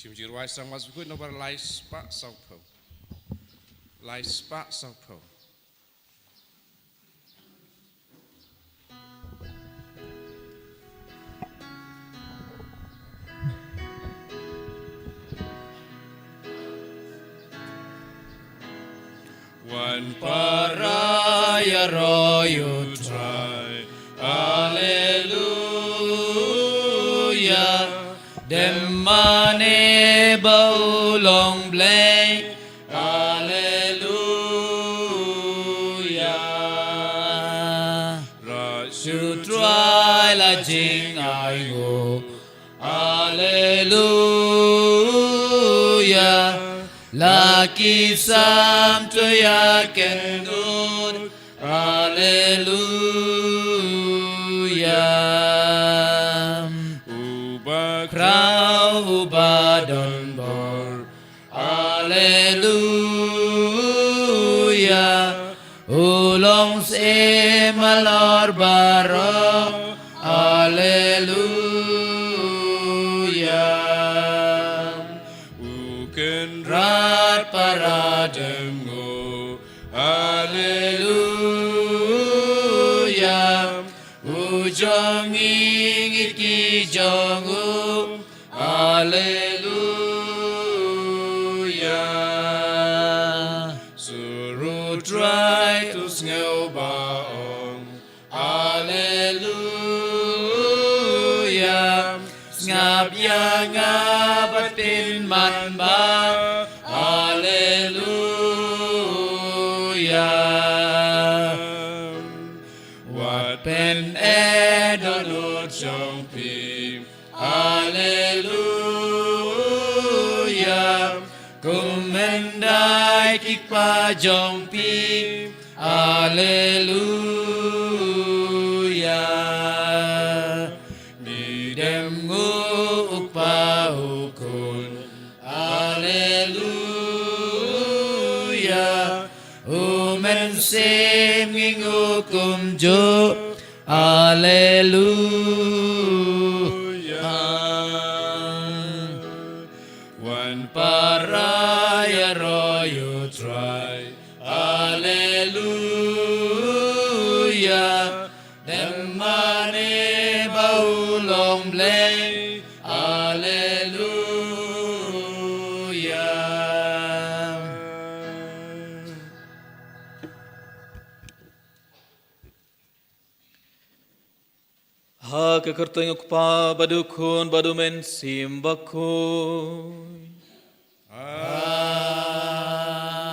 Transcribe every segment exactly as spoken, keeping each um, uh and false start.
Shim Jingïarwai Sangmas Bakhuid number lai spah sawphew. Lai spah sawphew. Wan para ïaroh ïa U Trai. Alleluia. Dem mane ba u long Blei. Alleluia. Rah sha U Trai la jingainguh. Alleluia. La ki sam to ïa ken nud. Alleluia. U bakhraw u badonbor. Alleluia. U long syiem halor baroh. Alleluia. U kynrad para demnguh. Alleluia. U jong ngi ngi ki jong u. Alleluia. Sur U Trai, to sngew ba ong. Alleluia. Sngap ïa nga bad pynman ba. Alleluia. Wat pyneh dohnud jong phi. Alleluia. Kum hyndai ki kpa jong phi. Alleluia. Ngi dem nguh u Kpa u Khun. Alleluia. U Mynsiem ngi nguh kumjuh. Alleluia. Wan para ïaroh ïa U Trai. Alleluia. Dem mane ba u long Blei. Alleluia. Ha ka kyrteng U Kpa bad U Khun bad U Mynsiem Bakhuid.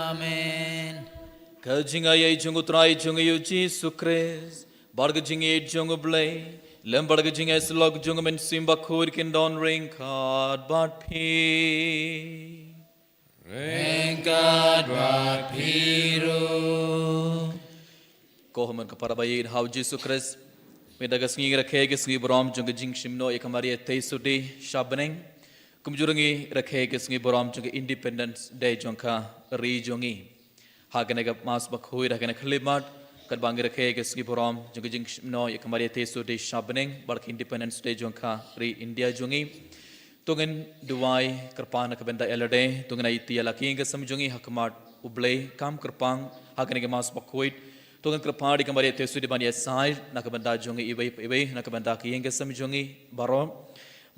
Amen. Ka jingaiei jong U Trai jong ngi U Jisu Khrist, bad ka jingïeit jong U Blei, lem bad ka jingïasyllok jong U Mynsiem Bakhuid kin don ryngkat bad phi. Ryngkat bad phi ruh. Ko hynmen ko para ba ïeit ha U Jisu Khrist, mynta ka sngi ngi rakhe ïa ka sngi burom jong ka jingshim noh ïa ka Maria Theisotti sha bneng. Kumjuh ruh ngi rakhe ïa ka sngi burom jong ka Independence Day jong ka ri jong ngi. Ha kane ka Mass Bakhuid, ha kane ka khyllipmat, katba ngi rakhe ïa ka sngi burom jong ka jingshim noh ïa ka Maria Theisotti sha bneng, bad ka Independence Day jong ka ri India jong ngi. To ngin duwai kyrpang na ka bynta ïa lade, to ngin aiti ïa la ki ïing ki sem jong ngi ha khmat U Blei kham kyrpang ha kane ka Mass Bakhuid. To ngin kyrpad ïa ka Maria Theisotti ban ïasaid na ka bynta jong ngi iwei pa iwei, na ka bynta ki ïing ki sem jong ngi baroh.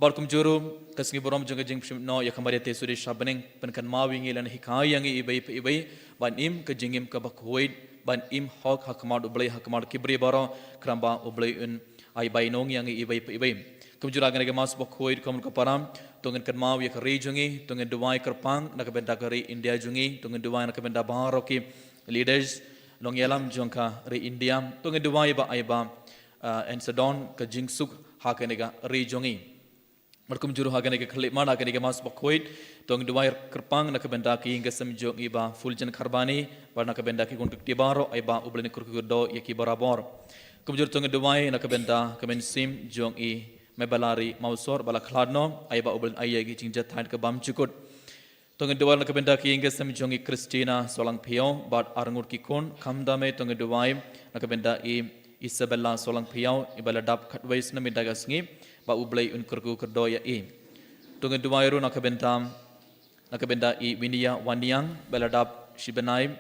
Bad kumjuh ruh ka sngi burom jong ka jingshim noh ïa ka Maria Theisotti sha bneng pynkynmaw ïa ngi lane hikai ïa ngi iwei pa iwei ban im ka jingim kaba khuid, ban im hok ha khmat U Blei, ha khmat ki briew baroh, khnang ba U Blei un ai bainong ïa ngi iwei pa iwei. Kumjuh ruh ha kane ka Mass Bakhuid, ko hynmen ko para, to ngin kynmaw ïa ka ri jong ngi, to ngin duwai kyrpang na ka bynta ka ri India jong ngi, to ngin duwai na ka bynta baroh ki leaders nongïalam jong ka ri India, to ngin duwai ba ai ba, ah, yn sa don ka jingsuk ha kane ka ri jong ngi. Bad kumjuh ruh ha kane ka khyllipmat, ha kane ka Mass Bakhuid, to ngin duwai kyrpang na ka bynta ki ïing ki sem jong i Bah Fuljen Kharbani, bad na ka bynta ki khun ki kti baroh, ai ba U Blei un kyrkhu kyrdoh ïa ki barabor. Kumjuh ruh to ngin duwai na ka bynta ka mynsiem jong i Mebelari Mawsor ba la khlad noh, ai ba U Blei un ai ïa ki jingjahthait ka bymjukut. To ngin duwai na ka bynta ki ïing ki sem jong i Christina Solangphiaw bad arngut ki khun, khamtam eh to ngin duwai na ka bynta i Isabella Solangphiaw, iba la dap khatwei snem mynta ka sngi, ba U Blei un kyrkhu kyrdoh ïa i. To ngin duwai ruh na ka bynta, na ka bynta i Winia Waniang, ba la dap shi bnai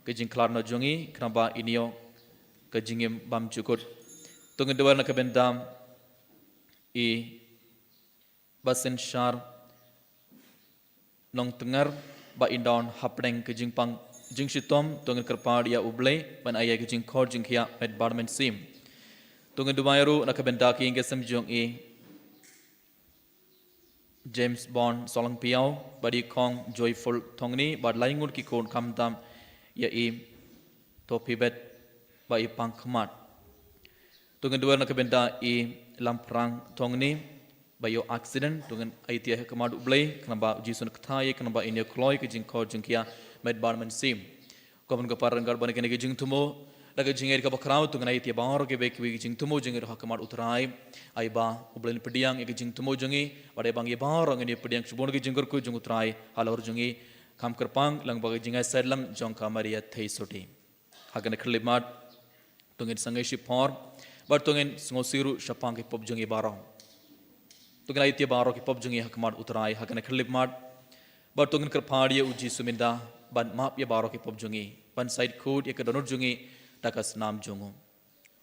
ka jingkhlad noh jong i, khnang ba in ïoh ka jingim bym jukut. To ngin duwai ruh na ka bynta i Basynshar Nongtngar, ba in don hapdeng ka jingpang jingshitom. To ngin kyrpad ïa U Blei ban ai ïa ka jingkhor jingkhiah met bad mynsiem. To ngin duwai ruh na ka bynta ki ïing ki sem jong i James Bond Sohlangphiaw, bad i Khong Joyful Thongni, bad lai ngut ki khun khamtam ïa i Tophibet, ba i pang khmat. To ngin duwai na ka bynta i Lamphrang Thongni, ba ïoh accident. To ngin aiti ha khmat U Blei, khnang ba U Jisu un kyntait ïa i, khnang ba in ïoh kloi ka jingkhor jingkhiah met bad mynsiem. Ko Myn ko Para, ryngkat bad kane ka jingthmu, da ka jingngeit kaba khraw, to ngin aiti baroh kiwei kiwei ki jingthmu jong ngi ruh ha khmat U Trai. Ai ba U Blei un pdiang ïa ka jingthmu jong ngi, bad ai ba ngi baroh ngin ïa pdiang shibun ki jingkyrkhu jong U Trai halor jong ngi, kham kyrpang lang bad ka jingïasaid lang jong ka Maria Theisotti. Ha kane ka khyllipmat to ngin sangeh shipor, bad to ngin sngewsih ruh shaphang ki pop jong ngi baroh. To ngin aiti baroh ki pop jong ngi ha khmat U Trai ha kane ka khyllipmat, bad to ngin kyrpad ïa U Jisu mynta ban map ïa baroh ki pop jong ngi, ban said khuid ïa ka dohnud jong ngi da ka snam jong u.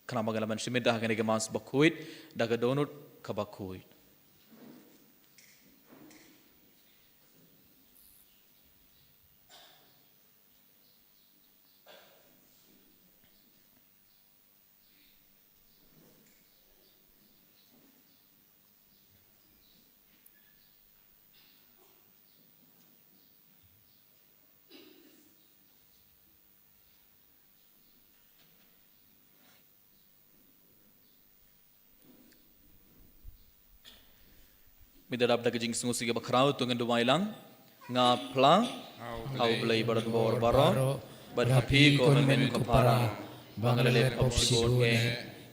Khnang ba ngin lah ban shim mynta ha kane ka Mass bakhuid da ka dohnud kaba khuid. Mynta dap da ka jingsngewsih kaba khraw, to ngin duwai lang. Nga phla ha U Blei ba donbor baroh, bad ha phi ko hynmen ko para, ba nga la leh pop shibun eh,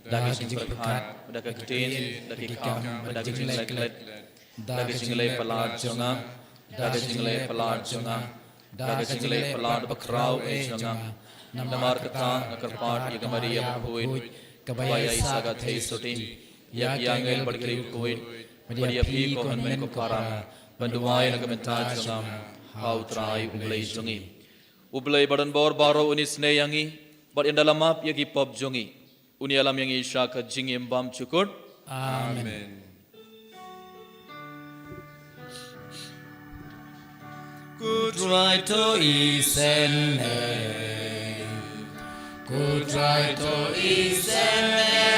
da ka jingpyrkhat, da ka ktien, da ki kam, da ka jingleh klet, da ka jingleh palat jong nga, da ka jingleh palat jong nga, da ka jingleh palat bakhraw eh jong nga. Namar kata nga kyrpad ïa ka Maria bakhuid, kaba ïaisah ka Theisotti, ïa ki angel bad ki riewkhuid, bad ïa phi ko hynmen ko para, ban duwai na ka bynta jong nga ha U Trai U Blei jong ngi. U Blei ba donbor baroh un isynei ïa ngi, bad un da la map ïa ki pop jong ngi. Un ïalam ïa ngi sha ka jingim bymjukut. Amen. Ko Trai to isynei. Ko Trai to isynei.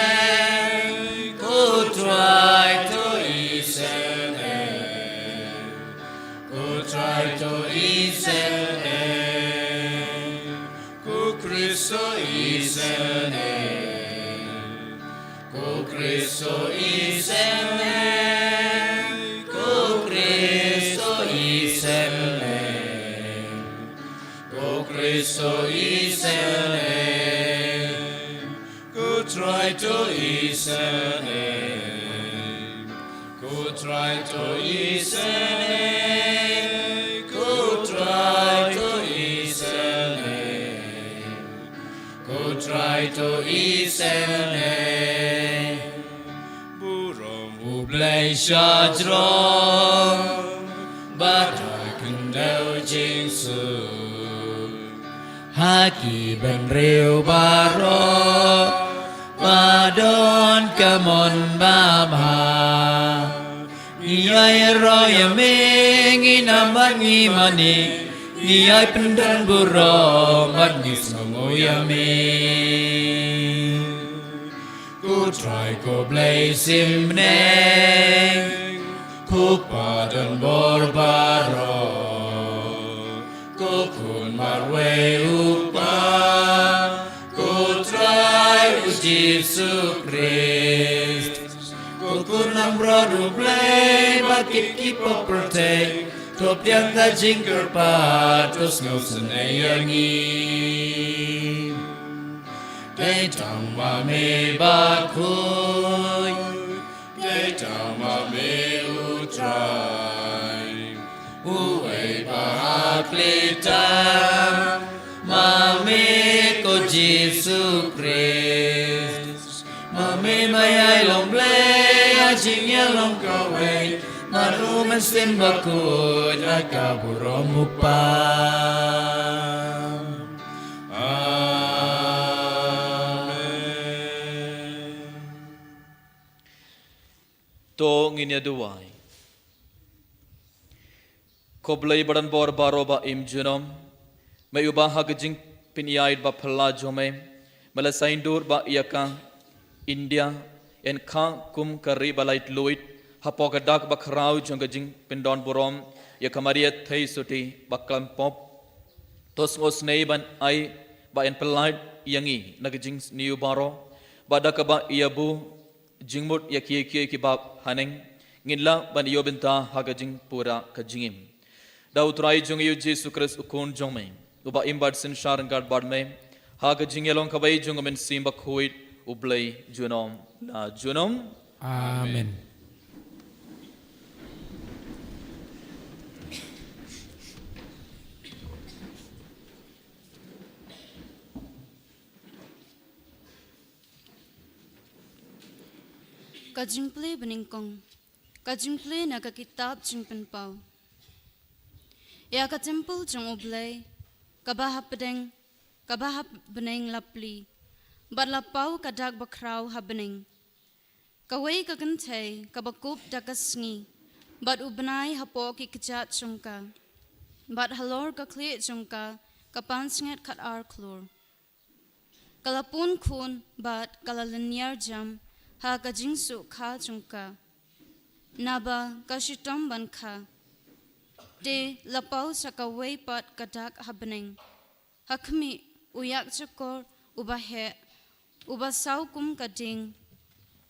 Ko Trai to isynei. Ko Trai to isynei. Ko Khrist to isynei. Ko Khrist to isynei. Ko Khrist to isynei. Ko Khrist to isynei. Ko Trai to isynei. Ko Trai to isynei. Ko Trai to isynei. Ko Trai to isynei. Burom U Blei shajrong, bad ha khyndew jingsuk. Ha ki bynriew baroh, ba don ka mon babha. Ngi ïaroh ïa me, ngi nam bad ngi mane, ngi ïai pyndon burom bad ngi sngewnguh ïa me. Ko Trai ko Blei shimbyneng, ko Pa donbor baroh, ko Khun marwei U Kpa, ko Trai U Jisu Khrist, ko Khun langbrot U Blei ba kit ki pop pyrthei, to pdiang ka jingkyrpad, to sngewsynei ïa ngi. Dei tang ma me bakhuid, dei tang ma me U Trai, uei ba ha khlieh tam, ma me ko Jisu Khrist. Ma me ma ïai long Blei ha jingïalong kawei, Bad U Mynsiem Bakhuid ha ka burom U Kpa. Amen. To ngin ïa duwai. Ko Blei badonbor baroh ba im junom, me uba ha ka jingpynïaid baphylla jong me, me la saiñdur ba ïa ka India yn kha kum ka ri ba laitluid hapoh ka dak bakhraw jong ka jingpyndonburom ïa ka Maria Theisotti ba khlem pop. To sngewsynei ban ai ba yn pyllait ïa ngi na ka jingsniew baroh, ba da kaba ïa buh jingmut ïa kiei kiei kiba haneng, ngin lah ban ïoh bynta ha ka jingpura ka jingim. Da U Trai jong ngi U Jisu Khrist U Khun jong me, uba im bad synshar ryngkat bad me ha ka jingïalong kawei jong U Mynsiem Bakhuid, U Blei junom la junom. Amen. Ka jingpule banyngkong. Ka jingpule na ka kitab Jingpynpaw. Ïa ka templ jong U Blei, kaba ha pdeng, kaba ha bneng la plie, bad la paw ka dak bakhraw ha bneng. Kawei ka kynthei kaba kup da ka sngi, bad u bnai hapoh ki kjat jong ka, bad halor ka khlieh jong ka ka pansngiat khatar klur. Ka la pun khun bad ka la lynñiar jam ha ka jingsuh kha jong ka, naba ka shitom ban kha. Te la paw sa kawei pat ka dak ha bneng. Ha khmih, u ïakjakor uba heh, uba saw kum ka dieng,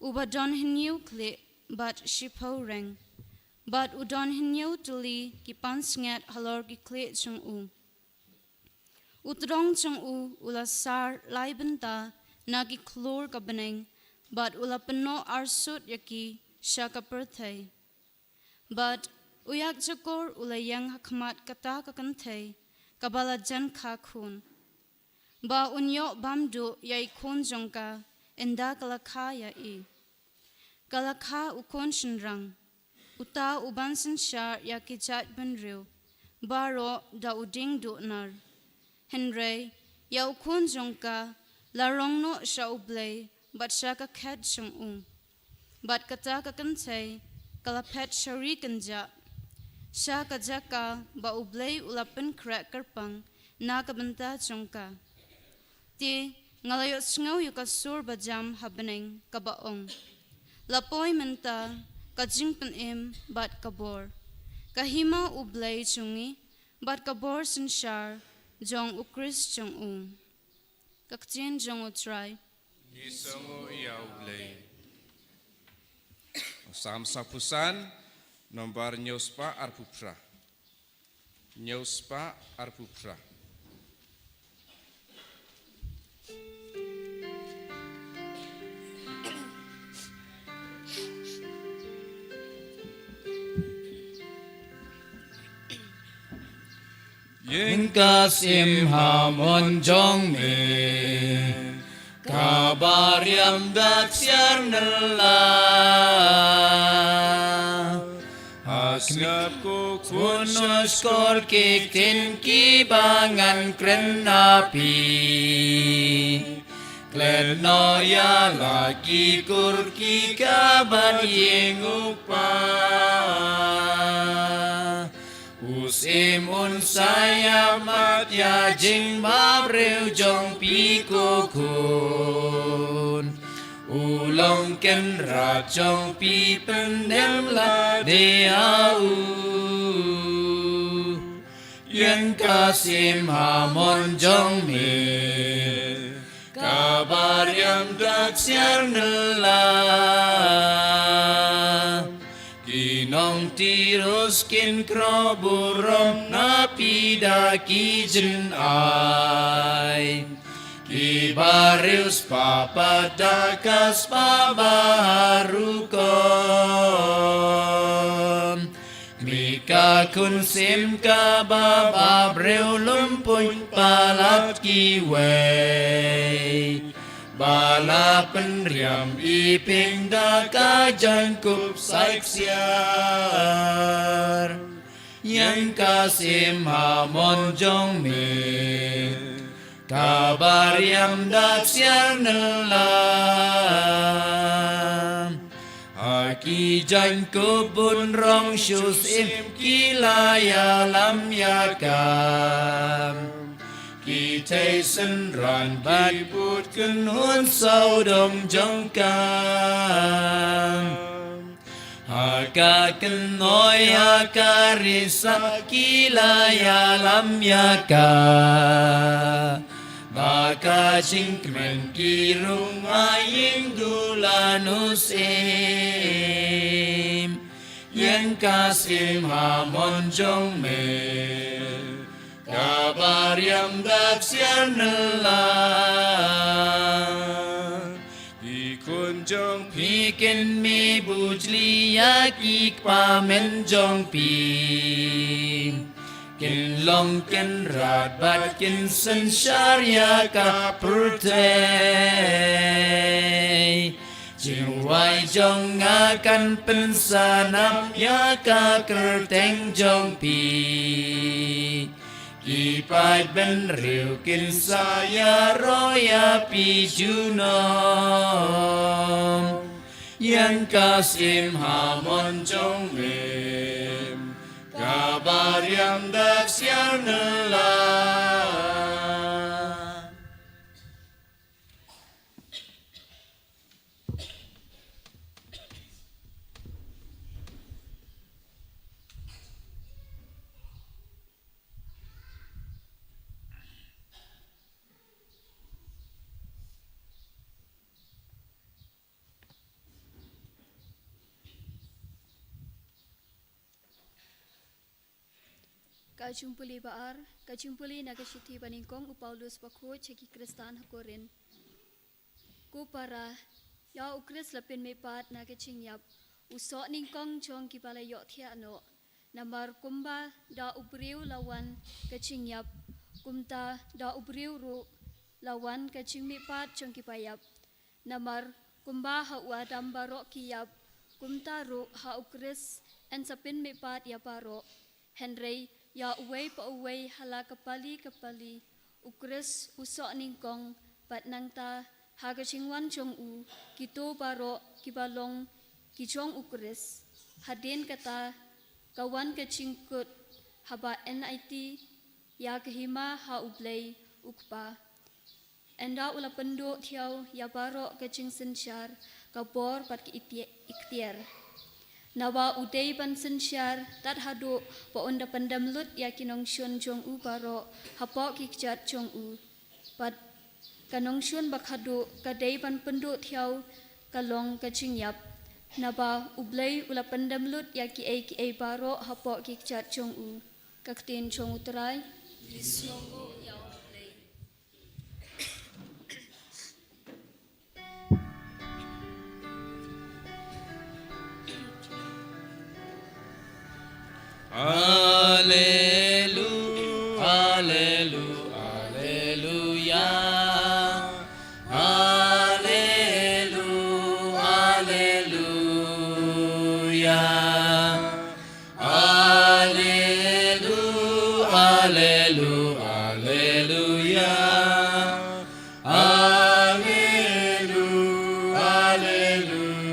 uba don hynñiew khlieh bad shiphew reng, bad u don hynñiew tylli ki pansngiat halor ki khlieh jong u. U tdong jong u u la sar lai bynta na ki khlur ka bneng, bad u la pynnoh arsut ïa ki sha ka pyrthei. Bad u ïakjakor u la ïeng ha khmat kata ka kynthei kaba la jan kha khun, ba un ïoh bam duh ïa i khun jong ka ynda ka la kha ïa i. Ka la kha u khun shynrang. Uta uban synshar ïa ki jaitbynriew baroh da u dieng duh nar. Hynrei ïa u khun jong ka la rong noh sha U Blei bad sha ka khet jong u. Bad kata ka kynthei ka la phet sha ri kynjah, sha ka jaka ba U Blei u la pynkhreh kyrpang na ka bynta jong ka. Te nga la ïohsngew ïa ka sur bajam ha bneng kaba ong, la poi mynta ka jingpynim bad ka bor, ka hima U Blei jong ngi, bad ka bor synshar jong U Khrist jong u. Ka ktien jong U Trai. Ngi sngewnguh ïa U Blei. Salm saphew san, nombar hynñiew spah arphew phra. Hynñiew spah arphew phra. Ïeng ka syiem ha mon jong me, kaba riam da ksiar nylla. Ha sngap ko khun, shkor ki ktien kiba ngan kren ha phi. Klet noh ïa la ki kur ki kha bad ïing u kpa. U Syiem un sa ïamat ïa jingbabriew jong phi ko khun. U long kynrad jong phi, pyndem lade ha u. Ïeng ka syiem ha mon jong me, kaba riam da ksiar nylla. Ki nong Tirus kin khroh burom na phi da ki jynai. Ki bariewspah pat da ka spah ba ha rukom. Mika khun syiem kaba babriew lum puiñ palat kiwei. Ba la pynriam i ping da ka jaiñkup sai ksiar. Ïeng ka syiem ha mon jong me. Kaba riam da ksiar nylla. Ha ki jaiñkup bun rong shu syiem ki la ïalam ïa ka. Ki thei synran bad ki bud kynhun sawdong jong ka. Ha ka kynnoh ha ka risa ki la ïalam ïa ka. Ba ka jingkmen ki rung ha ïing dulan u syiem. Ïeng ka syiem ha mon jong me. Kaba riam da ksiar nylla. Ki khun jong phi kin mih bujli ïa ki kpa men jong phi. Kin long kin rat bad kin synshar ïa ka pyrthei. Jingwai jong nga kan pynsanam ïa ka kyrteng jong phi. Ki paidbynriew kin sa ïaroh ïa phi junom. Ïeng ka syiem ha mon jong me. Kaba riam da ksiar nylla. Ka jingpule ba ar, ka jingpule na ka shithi ba nyngkong u Paulus bakhuid sha ki Khristan ha Korinth. Ko para, ïa u Khrist la pynmihpat na ka jingïap, u soh nyngkong jong kiba la ïohthiah noh. Namar kumba da u briew la wan ka jingïap, kumta da u briew ruh la wan ka jingmihpat jong kiba ïap. Namar kumba ha u Adam baroh ki ïap, kumta ruh ha u Khrist yn sa pynmihpat ïa baroh. Hynrei ïa uwei pa uwei ha la ka pali ka pali, u Khrist u soh nyngkong, bad nangta ha ka jingwan jong u, kito baroh kiba long ki jong u Khrist. Hadien kata ka wan ka jingkut haba yn aiti ïa ka hima ha u Blei u Kpa. Ynda u la pynduh thiaw ïa baroh ka jingsynshar, ka bor bad ka ikhti-, ikhtiar. Naba u dei ban synshar tad haduh ba un da pyndem lut ïa ki nongshun jong u baroh hapoh ki kjat jong u. Bad ka nongshun ba khadduh ka dei ban pynduh thiaw ka long ka jingïap. Naba u Blei u la pyndem lut ïa kiei kiei baroh hapoh ki kjat jong u. Ka ktien jong u Trai. Ngi sngewnguh ïa u Blei. Alelu-, alelu-, aleluya. Alelu-, aleluya. Alelu-, alelu-, aleluya. Alelu-, aleluya.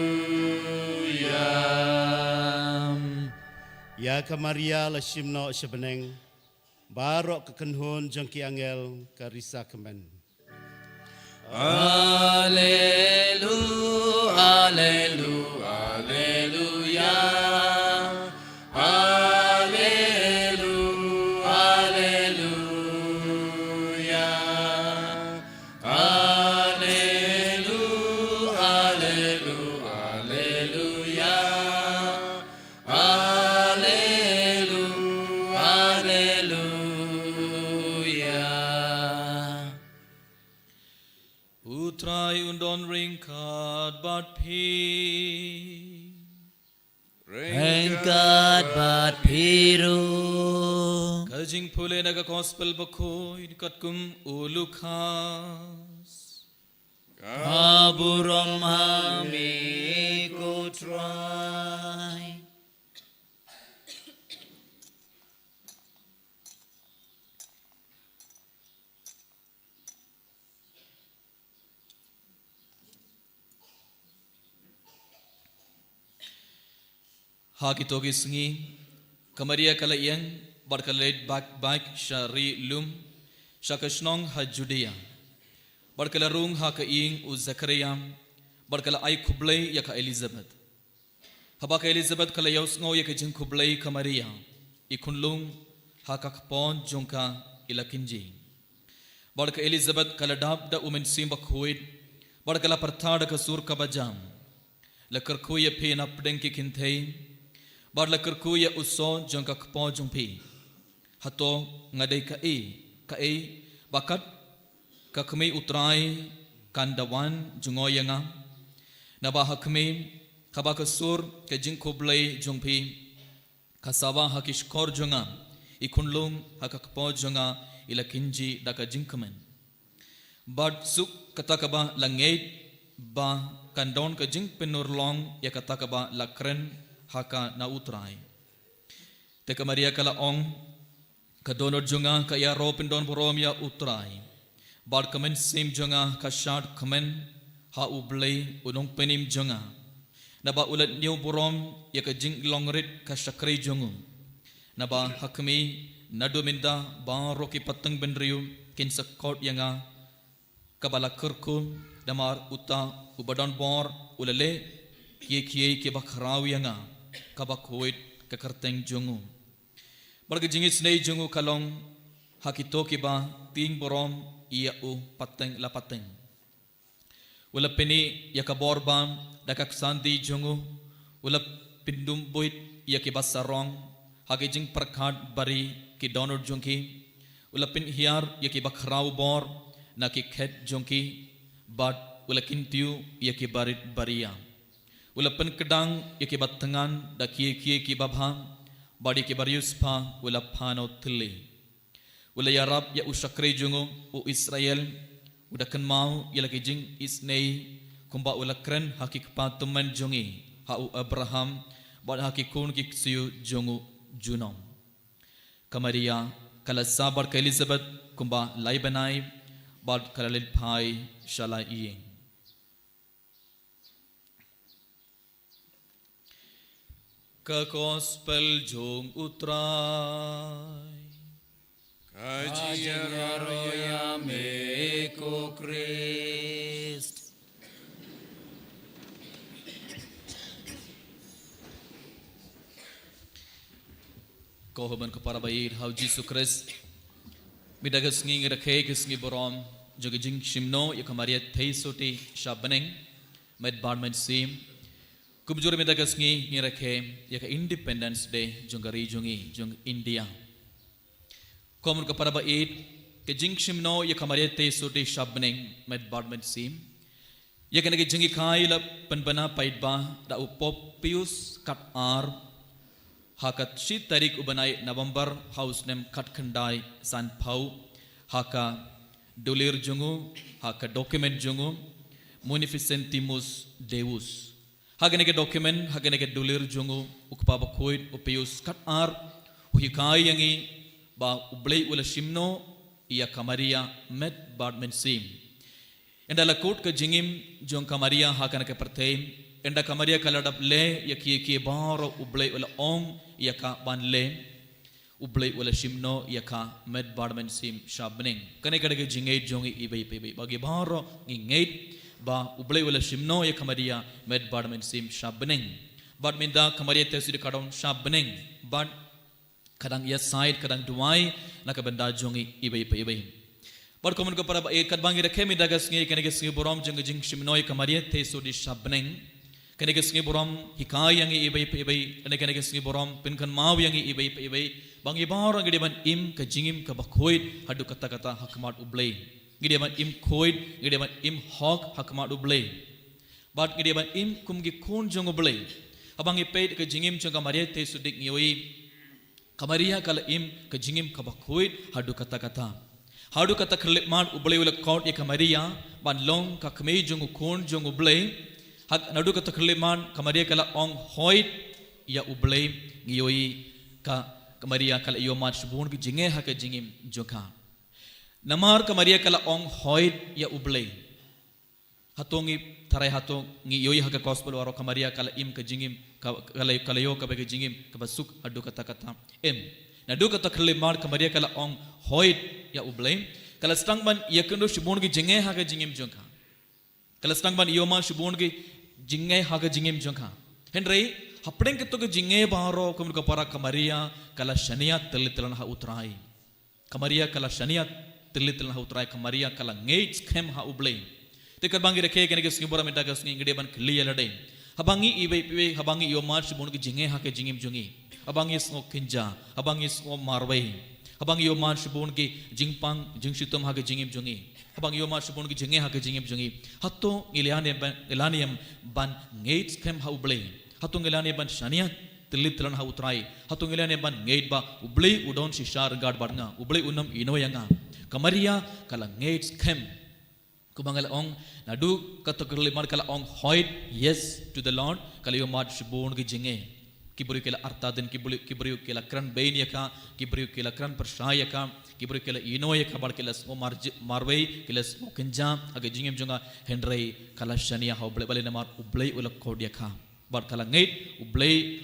Ïa ka Maria la shim noh sha bneng, baroh ka kynhun jong ki angel ka risa kmen. Alelu-, alelu-, aleluya. Alelu-, aleluya. Alelu-, alelu-, aleluya. Alelu-, aleluya. U Trai un don ryngkat bad phi. Ryngkat bad phi ruh. Ka jingpule na ka Gospel bakhuid katkum u Lukas. Ka burom ha me ko Trai. Ha kito ki sngi, ka Maria ka la ïeng, bad ka la leit bak bak sha ri lum, sha ka shnong ha Judia. Bad ka la rung ha ka ïing u Zakaria, bad ka la ai khublei ïa ka Elizabeth. Haba ka Elizabeth ka la ïohsngew ïa ka jingkhublei ka Maria, i khunlung ha ka kpoh jong ka i la kynjih. Bad ka Elizabeth ka la dap da u Mynsiem Bakhuid, bad ka la pyrta da ka sur kaba jam. La kyrkhu ïa phi na pdeng ki kynthei, bad la kyrkhu ïa u soh jong ka kpoh jong phi. Hato nga dei kaei, kaei, ba kat ka kmie u Trai kan da wan jngoh ïa nga? Naba ha khmih, haba ka sur ka jingkhublei jong phi ka sawa ha ki shkor jong nga, i khunlung ha ka kpoh jong nga i la kynjih da ka jingkmen. Bad suk kata kaba la ngeit ba kan don ka jingpynurlong ïa kata kaba la kren ha ka na u Trai. Te ka Maria ka la ong, ka dohnud jong nga ka ïaroh pyndonburom ïa u Trai. Bad ka mynsiem jong nga ka shad kmen ha U Blei u nongpynim jong nga. Naba u la ñiewburom ïa ka jinglongrit ka shakri jong u. Naba ha khmih naduh mynta baroh ki pateng bynriew kin sa khot ïa nga kaba la kyrkhu, namar uta uba don bor u la leh kiei kiei kiba khraw ïa nga, kaba khuid ka kyrteng jong u. Bad ka jingisynei jong u ka long ha kito kiba tieng burom ïa u pateng la pateng. U la pyni ïa ka bor bam da ka ksandi jong u, u la pyndum buit ïa kiba sarong ha ki jingpyrkhat bari ki dohnud jong ki, u la pynhiar ïa kiba khraw bor na ki khet jong ki, bad u la kyntiew ïa ki barit baria. U la pynkdang ïa kiba thngan da kiei kiei kiba bha, bad ïa kiba riewspah u la phano thylli. U la ïarap ïa u shakri jong u, u Israel, u da kynmaw ïa la ki jingisynei, kumba u la kren ha ki kpa tymmen jong ngi, ha u Abraham, bad ha ki khun ki ksiew jong u junom. Ka Maria ka la sah bad ka Elizabeth kumba lai bnai, bad ka la leit phai sha la ïing. Ka Gospel jong u Trai. Ka jingïaroh ïa me ko Khrist. Ko hynmen ko para ba ïeit ha u Jisu Khrist. Mynta ka sngi ngi rakhe ka sngi burom jong ka jingshim noh ïa ka Maria Theisotti sha bneng, met bad mynsiem. Kumjuh ruh mynta ka sngi ngi rakhe ïa ka Independence Day jong ka ri jong ngi, jong India. Ko hynmen ko para ba ïeit, ka jingshim noh ïa ka Maria Theisotti sha bneng, met bad mynsiem. Ïa kane ka jinghikai la pynbna paidbah da u Pope Pius khatar, ha ka shi tarik u bnai November ha u snem khatkhyndai sanphew, ha ka dulir jong u, ha ka document jong u, Munificentissimus Deus. Ha kane ka document, ha kane ka dulir jong u, u Kpa Bakhuid, u Pius khatar, u hikai ïa ngi ba U Blei u la shim noh ïa ka Maria, met bad mynsiem. Ynda la kut ka jingim jong ka Maria ha kane ka pyrthei, ynda ka Maria ka la dep leh ïa kiei kiei baroh U Blei u la ong ïa ka ban leh, U Blei u la shim noh ïa ka, met bad mynsiem sha bneng. Kane ka dei ka jingngeit jong ngi iwei pa iwei. Ba ngi baroh ngi ngeit ba U Blei u la shim noh ïa ka Maria, met bad mynsiem sha bneng. Bad mynta ka Maria Theisotti ka don sha bneng. Bad ka dang ïasaid, ka dang duwai na ka bynta jong ngi iwei pa iwei. Bad ko hynmen ko para ba ïeit, katba ngi rakhe mynta ka sngi, kane ka sngi burom jong ka jingshim noh ïa ka Maria Theisotti sha bneng. Kane ka sngi burom hikai ïa ngi iwei pa iwei, kane, kane ka sngi burom pynkynmaw ïa ngi iwei pa iwei ba ngi baroh ngi dei ban im ka jingim kaba khuid haduh katta katta ha khmat U Blei. Ngi dei ban im khuid, ngi dei ban im hok ha khmat U Blei. Bad ngi dei ban im kum ki khun jong U Blei. Haba ngi peit ka jingim jong ka Maria Theisotti ngi ïohi ka Maria ka la im ka jingim kaba khuid haduh katta katta. Haduh kata ka khyllipmat U Blei u la khot ïa ka Maria ban long ka kmie jong u Khun jong U Blei. Hak naduh kata ka khyllipmat ka Maria ka la ong hoid ïa U Blei. Ngi ïohi ka, ka Maria ka la ïoh mad shibun ki jingeh ha ka jingim jong ka. Namar ka Maria ka la ong hoid ïa U Blei. Hato ngi tharai, hato ngi ïohi ha ka gospel baroh ka Maria ka la im ka jingim, ka, ka la, ka la ïoh kaba ka jingim kaba suk haduh katta katta? Em. Naduh kata ka khyllipmat ka Maria ka la ong hoid ïa U Blei, ka la sdang ban ïakynduh shibun ki jingeh ha ka jingim jong ka. Ka la sdang ban ïoh mad shibun ki jingeh ha ka jingim jong ka. Hynrei hapdeng kito ki jingeh baroh, kum ka para, ka Maria ka la shaniah tylli tyllan ha U Trai. Ka Maria ka la shaniah tylli tyllan ha U Trai, ka Maria ka la ngeit skhem ha U Blei. Te katba ngi rakhe kane ka sngi burom mynta ka sngi, ngi dei ban kylli ïa lade. Haba ngi iwei pa iwei, haba ngi ïoh mad shibun ki jingeh ha ka jingim jong ngi, haba ngi sngew kynja, haba ngi sngew marwei, haba ngi ïoh mad shibun ki jingpang jingshitom ha ka jingim jong ngi, haba ngi ïoh mad shibun ki jingeh ha ka jingim jong ngi, hato ngi lah ne em ban, ngi lah ne em ban ngeit skhem ha U Blei? Hato ngi lah ne em ban shaniah tylli tyllan ha U Trai? Hato ngi lah ne em ban ngeit ba U Blei u don shisha ryngkat bad nga, U Blei un ym ïehnoh ïa nga? Ka Maria ka la ngeit skhem. Kumba nga la ong, naduh kata ka khyllipmat ka la ong hoid, yes to the Lord, ka la ïoh mad shibun ki jingeh. Ki briew ki la artatien, ki briew, ki briew ki la kren bein ïa ka, ki briew ki la kren pyrshah ïa ka, ki briew ki la ïehnoh ïa ka bad ki la sngew mar-, marwei, ki la sngew kynja ha ka jingim jong ka. Hynrei ka la shaniah ha U Blei, balei? Namar U Blei u la khot ïa ka. Bad ka la ngeit U Blei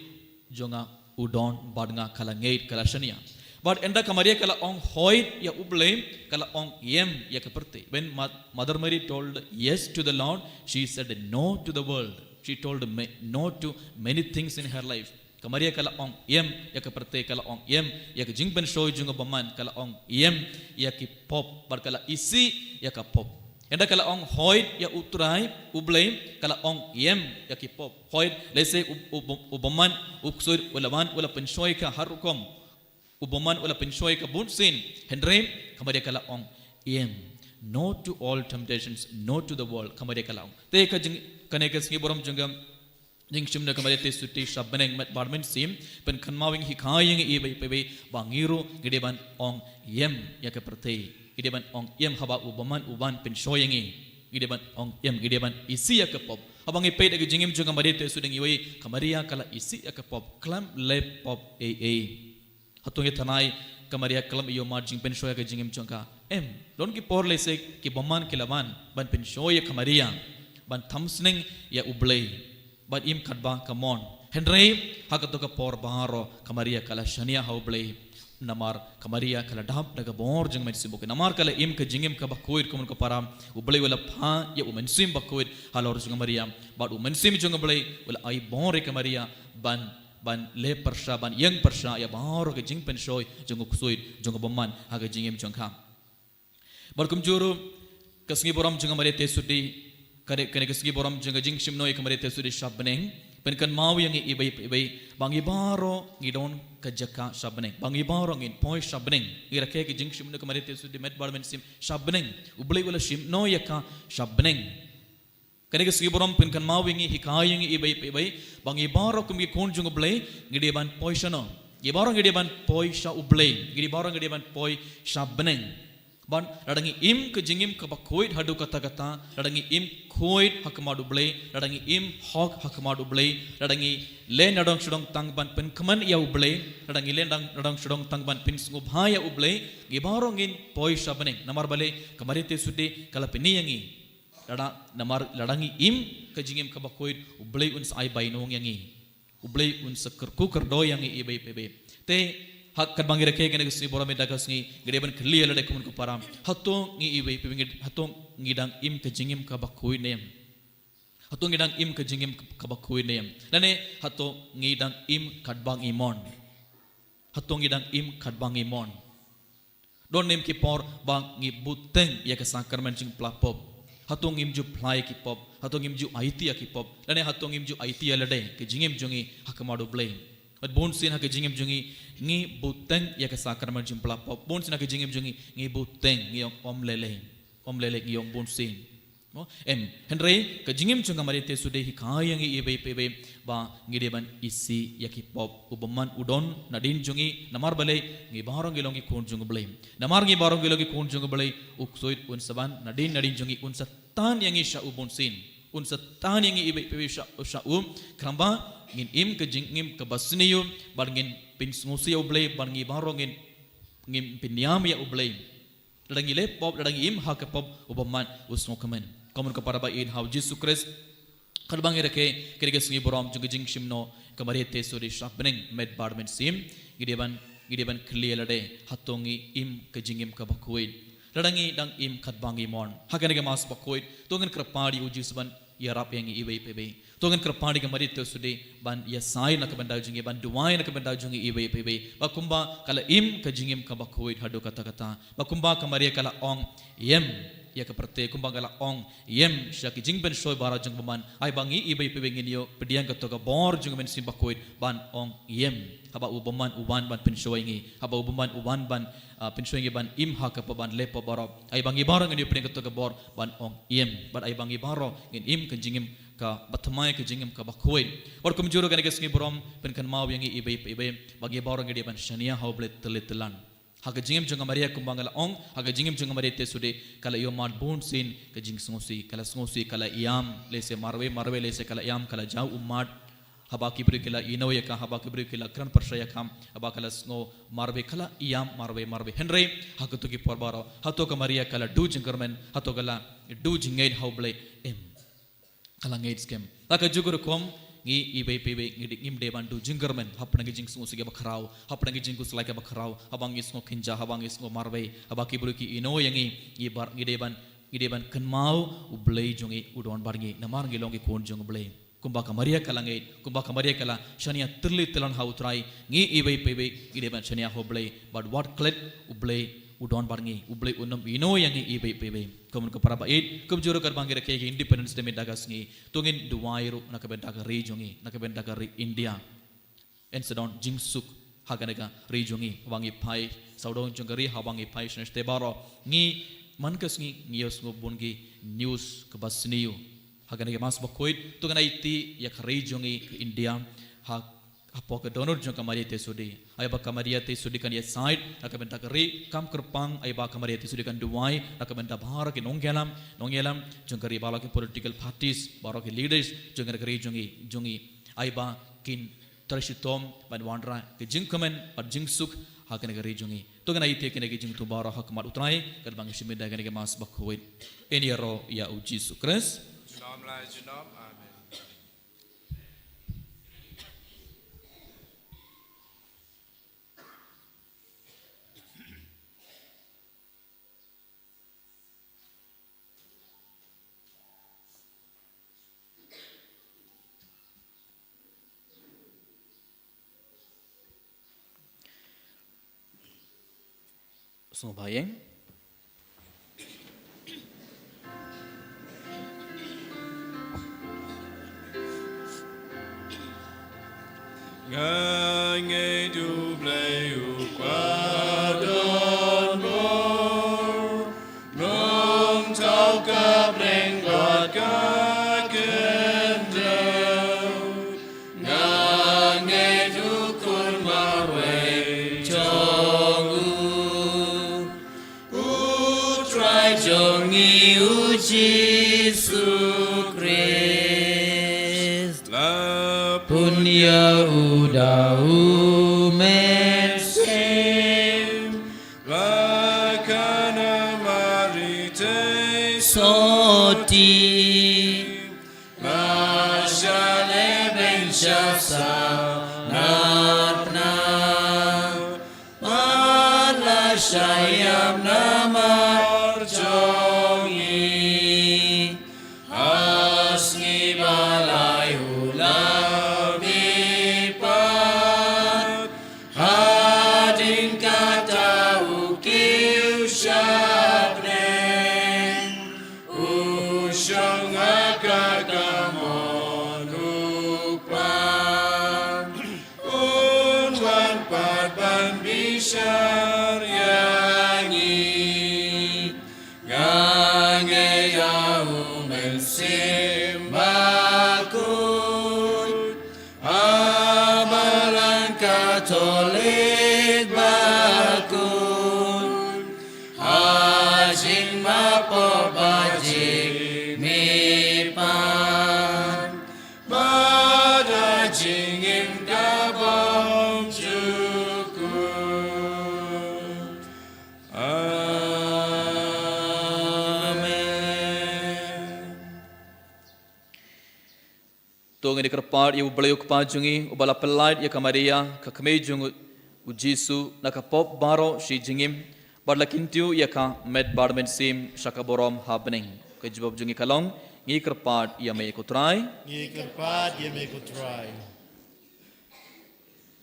jong nga u don bad nga, ka la ngeit, ka la shaniah. Bad ynda ka Maria ka la ong hoid ïa U Blei, ka la ong ïem ïa ka pyrthei. When Ma-, Mother Mary told yes to the Lord, she said no to the world. She told ma-, no to many things in her life. Ka Maria ka la ong ïem ïa ka pyrthei, ka la ong ïem ïa ka jingpynshoi jong u bymman, ka la ong ïem ïa ki pop, bad ka la isih ïa ka pop. Ynda ka la ong hoid ïa U Trai U Blei, ka la ong ïem ïa ki pop. Hoid, lehse u, u, u bymman, u ksuid u la wan, u la pynshoi ka har rukom. U bymman u la pynshoi ka bun sien. Hynrei ka Maria ka la ong ïem. No to all temptations, no to the world, ka Maria ka la ong. Te ka jing, kane ka sngi burom jong ka jingshim na ka Maria te suti sha bneng, met bad mynsiem pynkynmaw ïa ngi, hikai ïa ngi iwei pa iwei ba ngi ruh ngi dei ban ong ïem ïa ka pyrthei. Ngi dei ban ong ïem haba u bymman u wan pynshoi ïa ngi. Ngi dei ban ong ïem, ngi dei ban isih ïa ka pop. Haba ngi peit ïa ka jingim jong ka Maria te suti, ngi ïohi ka Maria ka la isih ïa ka pop, khlem leh pop ei ei. Hato ngi tharai ka Maria ka la ïoh mad jingpynshoi ha ka jingim jong ka? Em, don ki por lehse ki bymman ki la wan ban pynshoi ïa ka Maria, ban tham sneng ïa U Blei, ban im katba ka mon. Hynrei ha kato ka por baroh ka Maria ka la shaniah ha U Blei. Namar ka Maria ka la dap da ka bor jong U Mynsiem Bakhuid. Namar ka la im ka jingim kaba khuid, kumno ka para, U Blei u la phah ïa U Mynsiem Bakhuid halor jong ka Maria. Bad U Mynsiem jong U Blei u la ai bor ïa ka Maria ban ban leh pyrshah, ban ïeng pyrshah ïa baroh ka jingpynshoi jong u ksuid, jong u bymman ha ka jingim jong ka. Bad kumjuh ruh ka sngi burom jong ka Maria te suti, kane, kane ka sngi burom jong ka jingshim noh ïa ka Maria te suti sha bneng pynkynmaw ïa ngi iwei pa iwei ba ngi baroh ngi don ka jaka sha bneng, ba ngi baroh ngin poi sha bneng. Ngi rakhe ka jingshim noh ka Maria te suti, met bad mynsiem, sha bneng. U Blei u la shim noh ïa ka sha bneng. Kane ka sngi burom pynkynmaw ïa ngi, hikai ïa ngi iwei pa iwei ba ngi baroh kum ki khun jong U Blei ngi dei ban poi shano? Ngi baroh ngi dei ban poi sha U Blei. Ngi dei baroh ngi dei ban poi sha bneng. Ban lada ngi im ka jingim kaba khuid haduh katta katta, lada ngi im khuid ha khmat U Blei, lada ngi im hok ha khmat U Blei, lada ngi leh nadong shadong tang ban pynkmen ïa U Blei, lada ngi leh nadong, nadong shadong tang ban pynsngewbha ïa U Blei, ngi baroh ngin poi sha bneng. Namar balei? Ka Maria te suti ka la pyni ïa ngi. Lada, namar lada ngi im ka jingim kaba khuid, U Blei un sa ai bainong ïa ngi. U Blei un sa kyrkhu kyrdoh ïa ngi iwei pa iwei. Te ha katba ngi rakhe kane ka sngi burom mynta ka sngi, ngi dei ban kylli ïa lade kumno ka para. Hato ngi iwei pa iwei ngi, hato ngi dang im ka jingim kaba khuid ne em? Hato ngi dang im ka jingim kaba khuid ne em? Lane hato ngi dang im katba ngi mon? Hato ngi dang im katba ngi mon? Don ne em ki por ba ngi bteng ïa ka sakramen jingphla pop? Hato ngim ju phla ïa ki pop? Hato ngim ju aiti ïa ki pop? Lane hato ngim ju aiti ïa lade, ka jingim jong ngi ha khmat U Blei? Bad bun sien ha ka jingim jong ngi ngi bteng ïa ka sakramen jingphla pop. Bun sien ha ka jingim jong ngi ngi bteng, ngi ong ym lei lei. Ym lei lei, ngi ong bun sien. Em, hynrei ka jingim jong ka Maria Theisotti hi ka ïa ngi iwei pa iwei ba ngi dei ban isih ïa ki pop. U bymman u don nadien jong ngi, namar balei? Ngi baroh ngi long ki khun jong U Blei. Namar ngi baroh ngi long ki khun jong U Blei, u ksuid un sa wan nadien nadien jong ngi, un sa tan ïa ngi sha u bunsien. Un sa tan ïa ngi iwei pa iwei sha, sha u. Khnang ba ngin im ka jingim kaba sniew, bad ngin pynsngewsih ïa U Blei, bad ngi baroh ngin, ngin pynïam ïa U Blei. Lada ngi leh pop, lada ngi im ha ka pop, u bymman u sngewkmen. Kumno ka para ba ïeit ha U Jisu Khrist. Katba ngi rakhe, kane ka sngi burom jong ka jingshim noh ka Maria Theisotti sha bneng, met bad mynsiem. Ngi dei ban, ngi dei ban kylli ïa lade, hato ngi im ka jingim kaba khuid? Lada ngi dang im katba ngi mon ha kane ka Mass bakhuid, to ngin kyrpad ïa U Jisu ban ïarap ïa ngi iwei pa iwei. To ngin kyrpad ïa ka Maria Theisotti ban ïasaid na ka bynta jong ngi, ban duwai na ka bynta jong ngi iwei pa iwei. Ba kumba ka la im ka jingim kaba khuid haduh katta katta. Ba kumba ka Maria ka la ong ïem ïa ka pyrthei, kumba ka la ong ïem sha ki jingpynshoi baroh jong u bymman. Ai ba ngi iwei pa iwei ngin ïoh pdiang kato ka bor jong U Mynsiem Bakhuid ban ong ïem. Haba u bymman u wan ban pynshoi ïa ngi. Haba u bymman u wan ban, ah, pynshoi ïa ngi ban im ha ka pop, ban leh pop baroh. Ai ba ngi baroh ngin ïoh pdiang kato ka bor ban ong ïem. Bad ai ba ngi baroh ngin im ka jingim kaba thymmai, ka jingim kaba khuid. Bad kumjuh ruh kane ka sngi burom pynkynmaw ïa ngi iwei pa iwei ba ngi baroh ngi dei ban shaniah ha U Blei tylli tyllan. Ha ka jingim jong ka Maria, kumba nga la ong, ha ka jingim jong ka Maria Theisotti ka la ïohmad bunsien ka jingsngewsih, ka la sngewsih, ka la ïam, lehse marwei marwei, lehse ka la ïam, ka la jaw ummat. Haba ki briew ki la ïehnoh ïa ka, haba ki briew ki la kren pyrshah ïa ka, haba ka la sngew marwei, ka la ïam marwei marwei. Hynrei ha kato ki por baroh, hato ka Maria ka la duh jingkyrmen, hato ka la duh jingngeit ha U Blei? Em. Ka la ngeit skhem. Te kajuh ka rukom, ngi iwei pa iwei ngi dei, ngim dei ban duh jingkyrmen hapdeng ki jingsngewsih kiba khraw, hapdeng ki jingkhuslai kiba khraw, haba ngi sngew kynjah, haba ngi sngew marwei, haba ki briew ki ïehnoh ïa ngi, ngi bar, ngi dei ban, ngi dei ban kynmaw U Blei jong ngi u don bad ngi, namar ngi long ki khun jong U Blei. Kumba ka Maria ka la ngeit, kumba ka Maria ka la shaniah tylli tyllan ha U Trai, ngi iwei pa iwei ngi dei ban shaniah ha U Blei bad wad klet U Blei u don bad ngi, U Blei un ym ïehnoh ïa ngi iwei pa iwei. Kumno ka para ba ïeit, kumjuh ruh katba ngi rakhe ïa ka Independence Day mynta ka sngi, to ngin duwai ruh na ka bynta ka ri jong ngi, na ka bynta ka ri India. Yn sa don jingsuk ha kane ka ri jong ngi, haba ngi phai sawdong jong ka ri, haba ngi phai shane shatei baroh. Ngi man ka sngi ngi ïohsngew bun ki news kaba sniew. Ha kane ka Mass bakhuid, to ngin aiti ïa ka ri jong ngi ka India, ha hapoh ka dohnud jong ka Maria Theisotti. Ai ba ka Maria Theisotti kan ïasaid na ka bynta ka ri, kam kyrpang, ai ba ka Maria Theisotti kan duwai na ka bynta baroh ki nongïalam, nongïalam jong ka ri, baroh ki political parties, baroh ki leaders jong ka ri jong ngi, jong ngi. Ai ba kin trei shitom ban wanrah ka jingkmen bad jingsuk ha kane ka ri jong ngi. To ngin aiti ïa kine ki jingthmu baroh ha khmat U Trai katba ngi shim ïa kane ka Mass bakhuid. Yn ïaroh ïa U Jisu Khrist. Junom la junom. Amen. Sngewbha ïeng. Nga ngeit U Blei U Kpa don bor, nongthaw ka bneng bad ka khyndew. Nga ngeit U Khun marwei jong U, U Trai jong ngi U Jisu Khrist. La pun ïa U da U Mynsiem, la kha na Maria Theisotti. La shah lehbeiñ sha sahnar pnah, bad la shah ïam namar jong ngi. Ha sngi ba lai U la mihpat, hadien kata U kiew sha bneng. U shong ha ka kamon U Kpa, Un wan pat ban bishar ïa ngi. Nga ngeit ïa U To ngin ïa kyrpad ïa U Blei U Kpa jong ngi, uba la pyllait ïa ka Maria, ka kmie jong u Jisu, na ka pop baroh shi jingim, bad la kyntiew ïa ka met bad mynsiem sha ka burom ha bneng. Ka jubab jong ngi ka long, ngi kyrpad ïa me ko Trai. Ngi kyrpad ïa me ko Trai.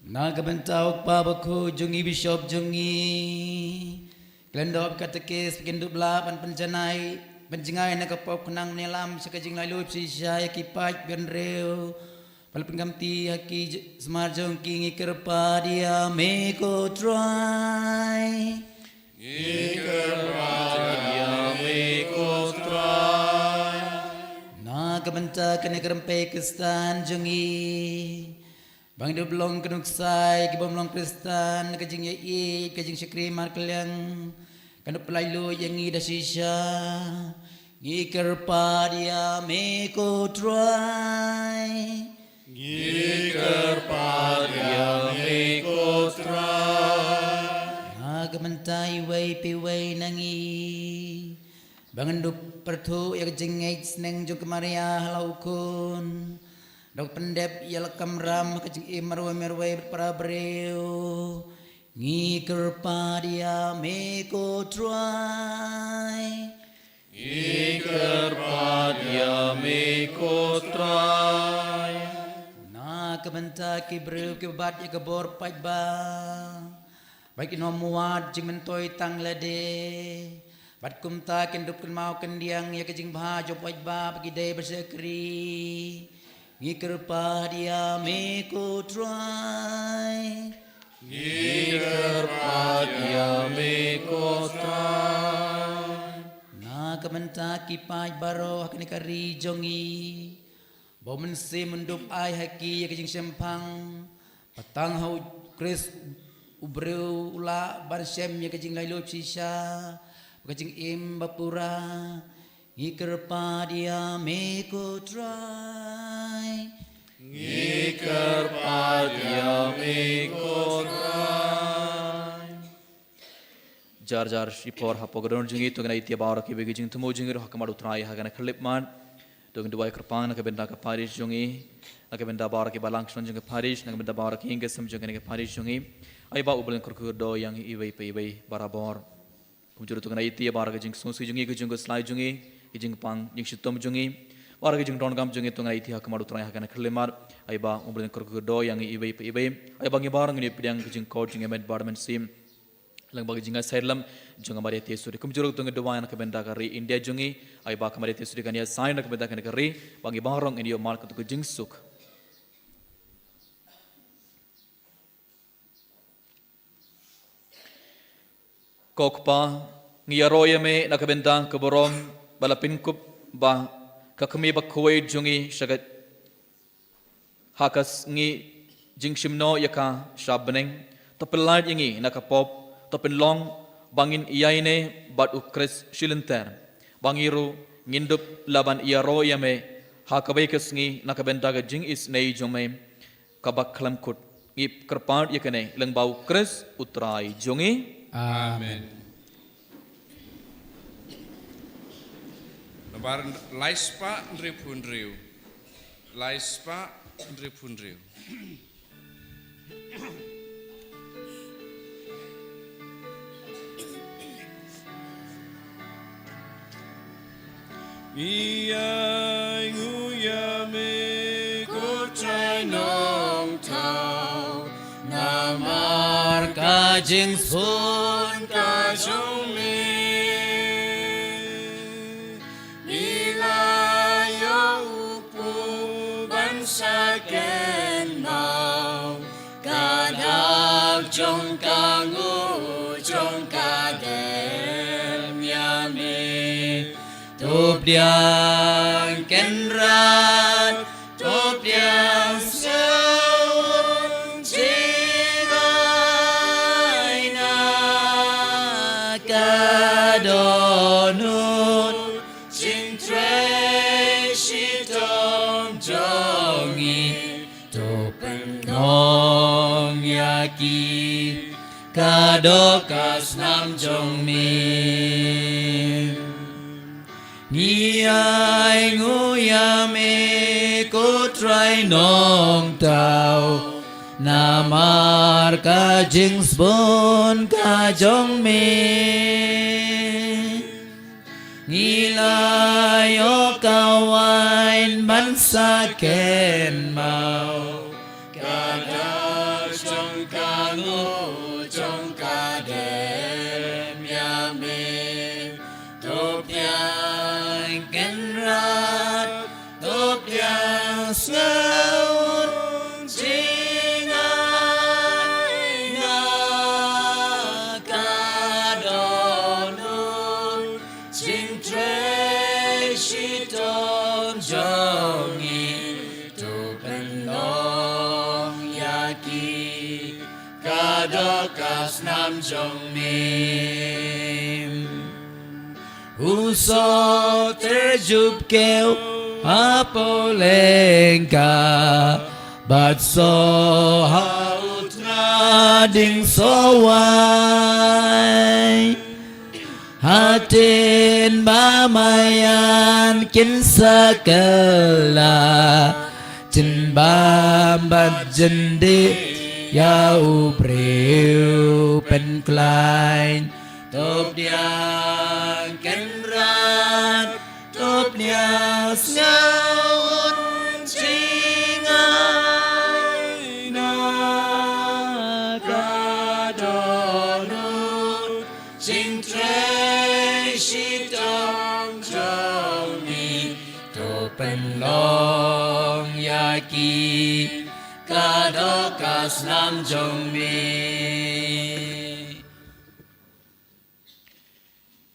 Na ka bynta U Kpa Bakhuid jong ngi, Bishop jong ngi, kylleng ki katekis, kin dup lah ban pynjanai, pynjngai na ka pop khnang ban ïalam sha ka jinglaitluid shisha ïa ki paidbynriew. Ba la pynkamti ha ki j-, sumar jong ki, ngi kyrpad ïa me ko Trai. Ngi kyrpad ïa me ko Trai. Na ka bynta kane ka rympei Khristan jong ngi, ba ngi dup long ki nuksa ïa ki bym long Khristan, ka jingïaieit, ka jingshakri markylliang kan dup pyllait lut ïa ngi da shisha. Ngi kyrpad ïa me ko Trai. Ngi kyrpad ïa me ko Trai. Na ka bynta iwei pa iwei na ngi, ba ngin dup pyrthuh ïa ka jingngeit sneng jong ka Maria ha la u khun, da ka pyndep ïa la ka kamram ha ka jingim marwei marwei bad para briew. Ngi kyrpad ïa me ko Trai. Ngi kyrpad ïa me ko Trai. Na ka bynta ki briew kiba bat ïa ka bor paidbah, ba kin ym wad jingmyntoi tang lade, bad kumta kin dup kynmaw kyndiang ïa ka jingbha jong u paidbah ba ki dei ba shakri. Ngi kyrpad ïa me ko Trai. Ngi kyrpad ïa me ko Trai. Na ka bynta ki paid baroh ha kane ka ri jong ngi, ba u Mynsiem un dup ai ha ki ïa ka jingshemphang, ba tang ha u Khrist u briew u lah ban shem ïa ka jinglaitluid shisha, ka jingim ba pura. Ngi kyrpad ïa me ko Trai. Ngi kyrpad ïa me ko Trai. Jar jar shipor hapoh ka dohnud jong ngi, to ngin ïa ïeit ïa baroh kiwei ki jingthmu jong ngi ruh ha khmat u Trai ha kane ka khyllipmat. To ngin duwai kyrpang na ka bynta ka parish jong ngi, na ka bynta baroh ki balang shnong jong ka parish, na ka bynta baroh ki ïing ki sem jong kane ka parish jong ngi. Ai ba U Blei un kyrkhu kyrdoh ïa ngi iwei pa iwei barabor. Kumjuh ruh to ngin ïa ïeit ïa baroh ka jingsngewsih jong ngi, ka jingkhuslai jong ngi, ka jingpang jingshitom jong ngi, baroh ka jingdonkam jong ngi, to ngin ïa ïeit ha khmat u Trai ha kane ka khyllipmat. Ai ba U Blei un kyrkhu kyrdoh ïa ngi iwei pa iwei. Ai ba ngi baroh ngin ïa pdiang ka jingkhot jong ka met bad mynsiem, lyngba ka jingïasaid lem jong ka Maria Theisotti. Kumjuh ruh to ngin duwai na ka bynta ka ri India jong ngi. Ai ba ka Maria Theisotti kan ïasaid na ka bynta kane ka ri, ba ngi baroh ngin ïoh mad katto ka jingsuk. Ko Kpa, ngi ïaroh ïa me na ka bynta ka burom ba la pynkup ba ka kmie bakhuid jong ngi sha ka, ha ka sngi jingshim noh ïa ka sha bneng. To pyllait ïa ngi na ka pop, to pynlong ba ngin ïaineh bad u Khrist shilynter, ba ngi ruh ngin dup lah ban ïaroh ïa me ha kawei ka sngi na ka bynta ka jingisynei jong me kaba khlem kut. Ngi kyrpad ïa kane lyngba u Khrist u Trai jong ngi. Amen. Nambar lai spah hynriewphew hynriew. Lai spah hynriewphew hynriew. Ngi ainguh ïa me ko Trai Nongthaw, namar ka jingshun ka jong me. Ngi la ïoh u pub ban sa kynmaw ka dak jong ka nguh jong ka dem ïa me. To pdiang Kynrad, to pdiang sngewbha jong ngi na ka dohnud jingtrei shitom jong ngi. To pynlong ïa ki ka doh ka snam jong me. Ngi ainguh ïa me Ko Trai Nongthaw, namar ka jingsbun ka jong me. Ngi la ïoh ka waiñ ban sa kynmaw, ka dak jong ka nguh jong ka dem ïa me. To pdiang Kynrad, to pdiang sngewbha jingaiñ, na ka dohnud jingtrei shitom jong ngi, to pynlong ïa ki ka doh ka snam jong me. U soh tyrjup kiew ha pohlengka, bad soh ha u tnga ding soh wai. Hadien ba maïan kin sa kylla, jin bam bad jin dih ïa u briew pynkhlaiñ. To pdiang Kynrad, to pdiang sngewbha jingaiñ, na ka dohnud jingtrei shitom jong me, to pynlong ïa ki ka doh ka snam jong me.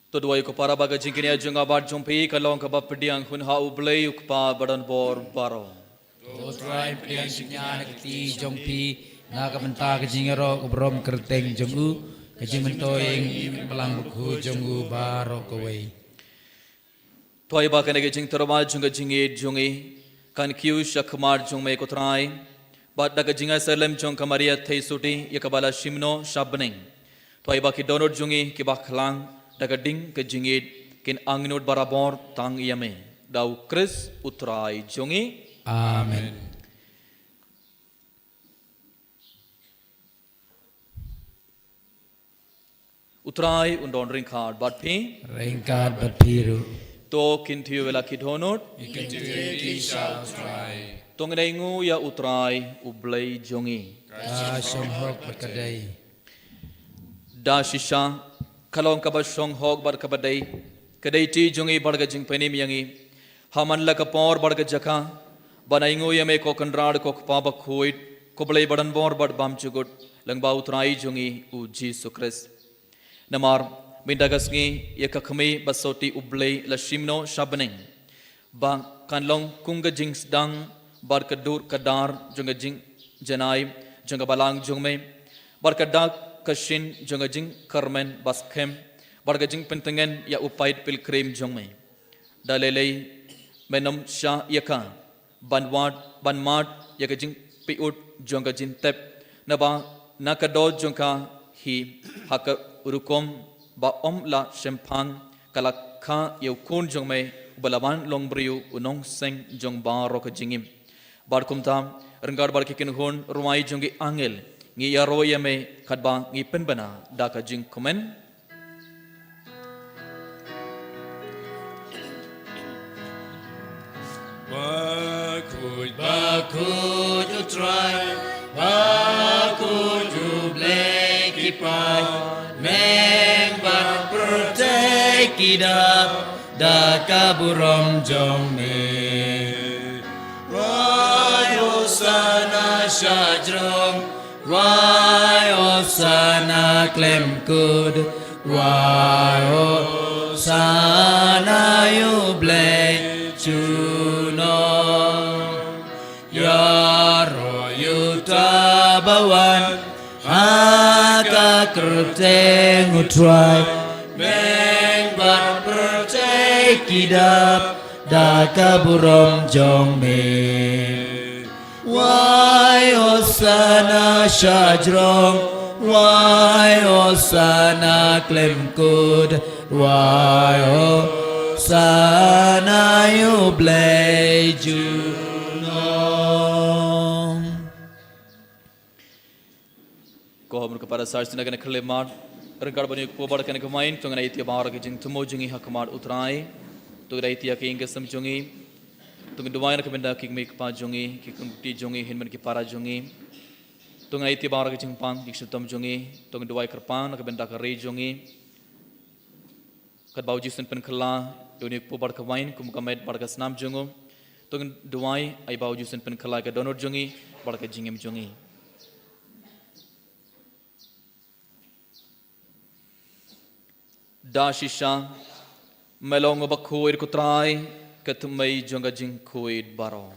To duwai ko para ba ka jingkñia jong nga bad jong phi kan long kaba pdiang hun ha U Blei U Kpa badonbor baroh. To Trai pdiang jingkñia na ka kti jong phi, na ka bynta ka jingïaroh ka burom kyrteng jong u, ka jingmyntoi ïa ngi bad ka balang bakhuid jong u baroh kawei. To ai ba kane ka jingtyrwa jong ka jingïeit jong ngi kan kiew sha khmat jong me ko Trai, bad da ka jingïasyriem jong ka Maria Theisotti ïa kaba la shim noh sha bneng. To ai ba ki dohnud jong ngi kiba khlang da ka ding ka jingïeit kin angnud barabor tang ïa me. Da U Khrist U Trai jong ngi. Amen. U Trai un don ryngkat bad phi. Ryngkat bad phi ruh. To kyntiew ïa la ki dohnud. Ngi kyntiew ïa ki sha U Trai. To ngin ainguh ïa U Trai U Blei jong ngi. Ka shong hok bad ka dei. Da shisha ka long kaba shong hok bad kaba dei, ka dei ti jong ngi bad ka jingpynim ïa ngi. Ha man la ka por bad ka jaka ban ainguh ïa me ko Kynrad ko Kpa bakhuid, ko Blei badonbor bad bymjukut, lyngba U Trai jong ngi U Jisu Khrist. Namar mynta ka sngi ïa ka kmie ba sotti U Blei la shim noh sha bneng, ba kan long kum ka jingsdang bad ka dur ka dar jong ka jingjanai jong ka balang jong me, bad ka dak ka shin jong ka jingkyrmen ba skhem, bad ka jingpyntngen ïa u paid pilgrim jong me. Da lei lei men ym shah ïa ka ban wad, ban mad ïa ka jingpyut jong ka jingtep, naba na ka doh jong ka hi, ha ka rukom ba ym lah shemphang, ka la kha ïa U Khun jong me uba la wan long briew, U Nongseng jong baroh ka jingim. Bad kumta ryngkat bad ki kynhun rwai jong ki angel ngi ïaroh ïa me katba ngi pynbna da ka jingkmen. Bakhuid, bakhuid U Trai, bakhuid U Blei ki paidbah, neng bad pyrthei ki dap da ka burom jong me. Rwai Hosana shajrong, rwai Hosana khlem kut, rwai Hosana ïa U Blei junom. Ïaroh ïa uta ba wan ha ka kyrteng U Trai, neng bad pyrthei ki dap da ka burom jong me. Rwai Hosana shajrong, rwai Hosana khlem kut, rwai Hosana ïa U Blei junom. Ko hom ka para sar sina kane khlem mar. Ryngkat ban ïa kpo bad kane ka main, to ngin ïa ïa baroh ka jingthmu jong ngi ha khmat u Trai. To ngin ïa ïa ka ïing ka sem jong ngi. To ngin duwai na ka bynta ki kmie ki kpa jong ngi, ki khun ki kti jong ngi, hynmen ki para jong ngi. To ngin ïa ïa baroh ka jingpang, ki shitom jong ngi. To ngin duwai kyrpang na ka bynta ka ri jong ngi. Katba u Jisu un pynkylla ïa une u kpu bad ka main kum ka met bad ka snam jong u. To ngin duwai, ai ba u Jisu un pynkylla ïa ka dohnud jong ngi bad ka jingim jong ngi. Da shisha, me long uba khuid ko Trai, ka thymmei jong ka jingkhuid baroh.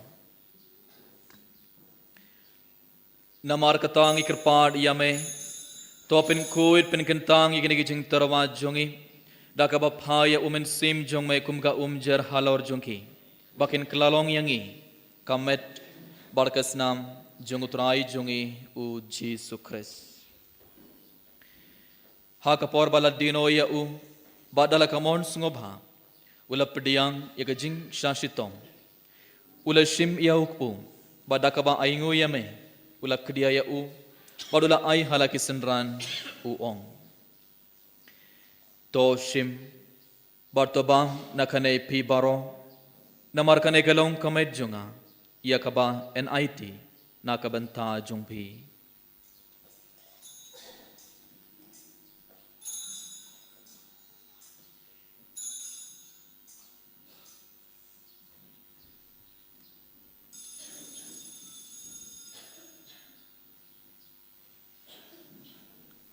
Namar kata ngi kyrpad ïa me, to pynkhuid pynkyntang ïa kine ki jingtyrwa jong ngi, da kaba phah ïa u Mynsiem jong me kum ka umjer halor jong ki, ba kin kylla long ïa ngi ka met bad ka snam jong u Trai jong ngi u Jisu Khrist. Ha ka por ba la die noh ïa u, bad da la ka mon sngewbha, u la pdiang ïa ka jingshah shitom. U la shim ïa u kpu, bad da kaba ainguh ïa me, u la khdia ïa u, bad u la ai ha la ki synran, u ong: To shim, bad to bam na kane phi baroh, namar kane ka long ka met jong nga, ïa kaba yn aiti na ka bynta jong phi.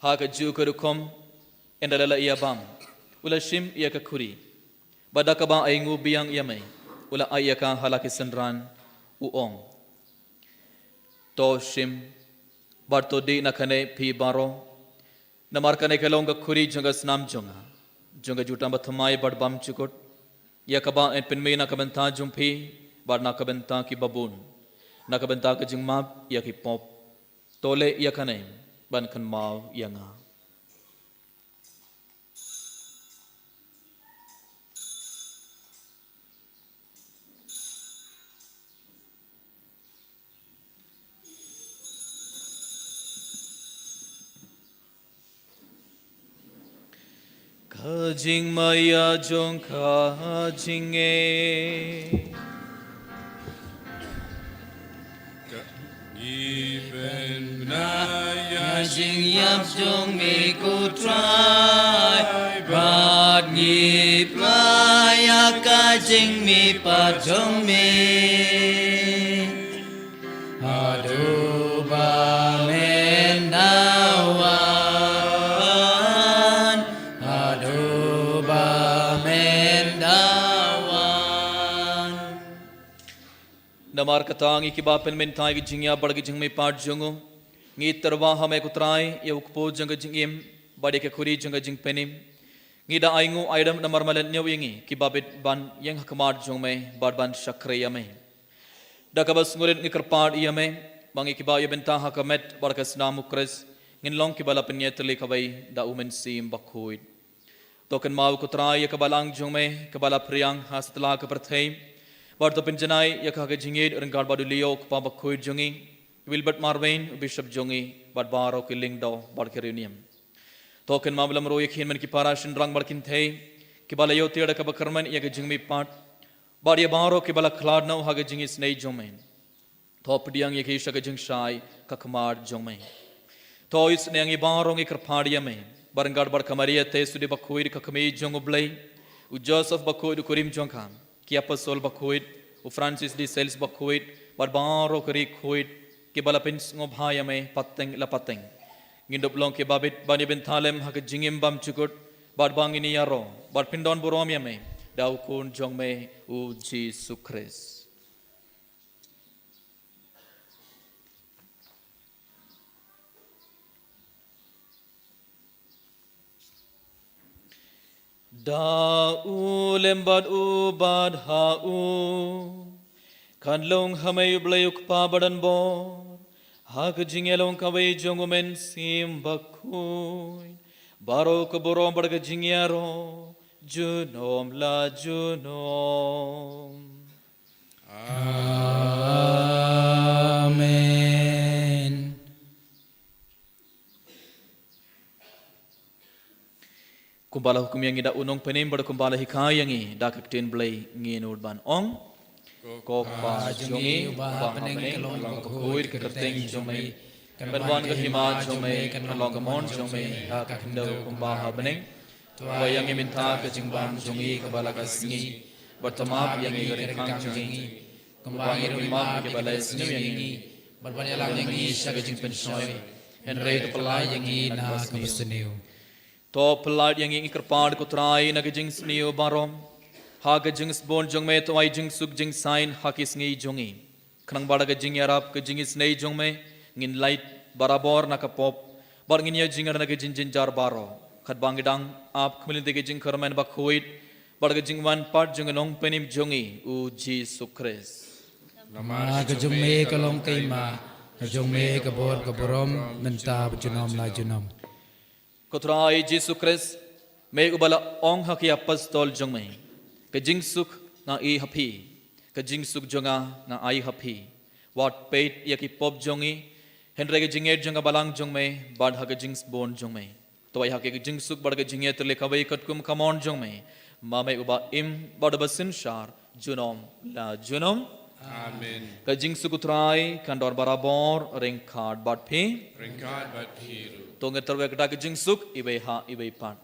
Ha kajuh ka rukom, ynda la ïa bam, u la shim ïa ka khuri, bad da kaba ainguh biang ïa me, u la ai ïa ka ha la ki synran, u ong: To shim, bad to dih na kane phi baroh, namar kane ka long ka khuri jong ka snam jong nga, jong ka jutang bathymmai bad bymjukut, ïa kaba yn pynmih na ka bynta jong phi, bad na ka bynta ki babun, na ka bynta ka jingmap ïa ki pop. To leh ïa kane ban kynmaw ïa nga. Ka jingmaïa jong ka jingngeit. Ngi pynbna ïa ka jingïap jong me ko Trai, bad ngi pynbna ïa ka jingmihpat jong me. Haduh ba men da wan, haduh ba men da wan. Namar kata ngi kiba pynmynta ïa ka jingïap bad ka jingmihpat jong u, ngi tyrwa ha me ko Trai, ïa u kpu jong ka jingim, bad ïa ka khuri jong ka jingpynim. Ngi da ainguh aidam namar me la ñiew ïa ngi, kiba bit ban ïeng ha khmat jong me, bad ban shakri ïa me. Da kaba sngewrit ngi kyrpad ïa me, ba ngi kiba ïa bynta ha ka met bad ka snam u Khrist, ngin long kiba la pynïatylli kawei da u Mynsiem Bakhuid. To kynmaw ko Trai ïa ka balang jong me, kaba la phriang ha satlak ka pyrthei. Bad to pynjanai ïa ka ha ka jingïeit ryngkat bad u Leo u kpa bakhuid jong ngi, Wilbert Marwein u bishop jong ngi, bad baroh ki lyngdoh bad ki riewniam. To kynmaw lem ruh ïa ki hynmen ki para shynrang bad kynthei, kiba la ïoh tiar da kaba kyrmen ïa ka jingmihpat. Bad ïa baroh kiba la khlad noh ha ka jingisynei jong me. To pdiang ïa ki sha ka jingshai ka khmat jong me. To isynei ïa ngi baroh ngi kyrpad ïa me. Bad ryngkat bad ka Maria te sudi bakhuid ka kmie jong u Blei, u Joseph bakhuid u kurim jong ka, ki apostol bakhuid, u Francis de Sales bakhuid, bad baroh ka ri khuid, kiba la pynsngewbha ïa me pateng la pateng. Ngin dup long kiba bit ban ïa bynta lem ha ka jingim bymjukut, bad ba ngin ïaroh, bad pyndon burom ïa me, da u Khun jong me, u Jisu Khrist. Da u lem bad u bad ha u, kan long ha me u Blei u Kpa badonbor, ha ka jingïalong kawei jong u Mynsiem Bakhuid, baroh ka burom bad ka jingïaroh, junom la junom. Amen. Kumba la hukum ïa ngi da u Nongpynim bad kumba la hikai ïa ngi da ka ktien Blei, ngin nud ban ong: Ko Kpa jong ngi uba ha bneng, ka long ka bakhuid ka kyrteng jong me, kan wan ka hima jong me, kan long ka mon jong me ha ka khyndew kumba ha bneng. To ai ïa ngi mynta ka jingbam jong ngi kaba la ka sngi, bad to map ïa ngi ka ryngkang jong ngi, kumba ngi ruh ngi map ïa kiba la sniew ïa ngi, bad ban ïalam ïa ngi sha ka jingpynshoi, hynrei to pyllait ïa ngi na ka basniew. To pyllait ïa ngi, ngi kyrpad ko Trai, na ka jingsniew baroh, ha ka jingsbun jong me to ai jingsuk jingsaiñ ha ki sngi jong ngi, khnang ba da ka jingïarap ka jingisynei jong me ngin lait barabor na ka pop, bad ngin ïoh jingïarap na ka jingjynjar baroh, katba ngi dang ap khmih lynti ka jingkyrmen bakhuid bad ka jingwan pat jong u Nongpynim jong ngi, u Jisu Khrist. Namar ka jong me ka long ka hima, ka jong me ka bor ka burom, mynta bad junom la junom. Ko Trai Jisu Khrist, me uba la ong ha ki apostol jong me: Ka jingsuk nga ai ha phi, ka jingsuk jong nga nga ai ha phi. Wat peit ïa ki pop jong ngi, hynrei ka jingngeit jong ka balang jong me, bad ha ka jingsbun jong me to ai ha ki ka jingsuk bad ka jingngeit tylli kawei katkum ka mon jong me, ma me uba im bad uba synshar junom la junom. Amen. Ka jingsuk u Trai kan don barabor ryngkat bad phi. Ryngkat bad phi ruh. To ngin tyrwa da ka jingsuk iwei ha iwei pat.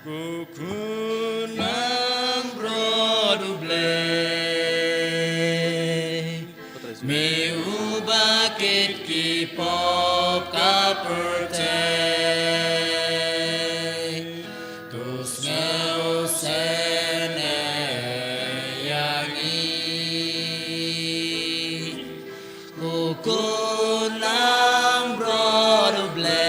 Ko Khun langbrot U Blei, me uba kit ki pop ka pyrthei, to sngewsynei ïa ngi. Ko Khun langbrot U Blei,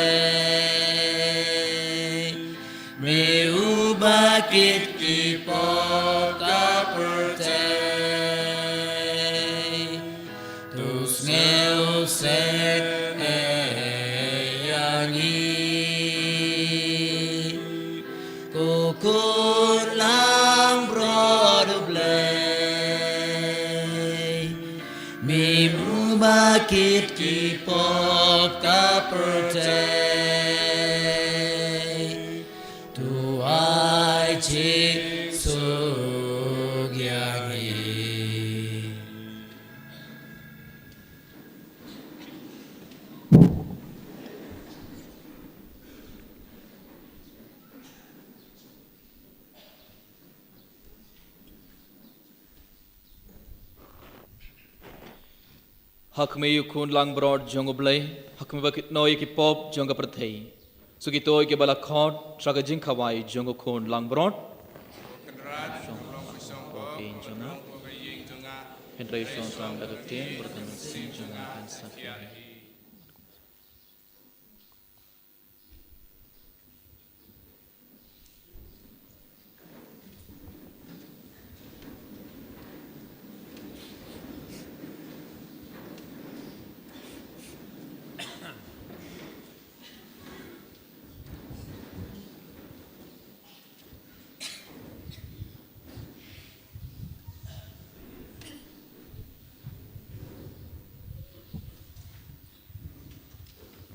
me uba kit ki pop ka pyrthei, to sngewsynei ïa ngi. Ko Khun langbrot U Blei, me uba kit ki pop ka pyrthei, to ai jingsuk ïa ngi. Ha khmih ïa u Khun langbrot jong U Blei, ha khmih ba kit noh ïa ki pop jong ka pyrthei. Sa kito kiba la khot sha ka jingkhawai jong u Khun langbrot. Hynrei shong tang da ka ktien bad ka mynsiem jong nga kan sa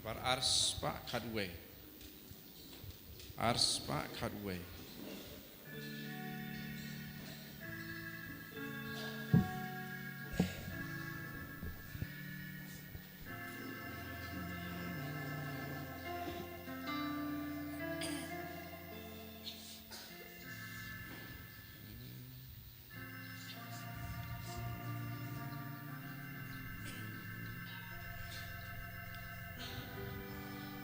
Bar ar spah khatwei. Ar spah khatwei.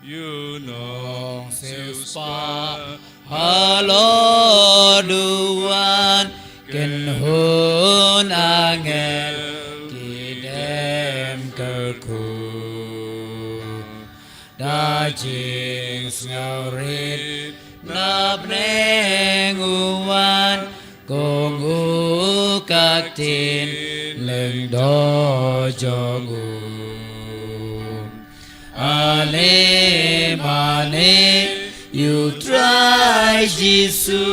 Ïa u nongsiewspah halor duwan, kynhun angel ki dem kyrkhu. Da jingsngewrit na bneng u wan, kong u ka ktien lyngdoh jong u. Ale mane Ïa u Trai Jisu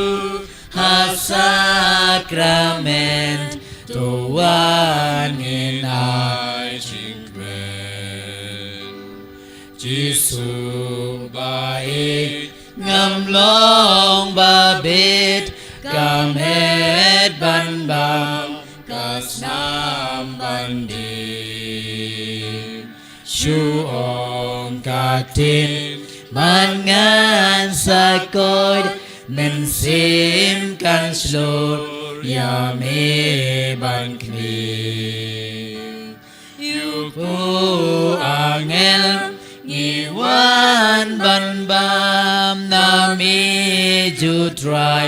ha sakrament, to wan ngin ai jingkmen. Jisu ba ïeit, ngam long ba bit, ka met ban bam, ka snam ban dih. Shu ong ka ktien, man ngan sa koit, mynsiem kan shlur ïa me ban khmih. Ïa u angel ngi wan ban bam, na mih u Trai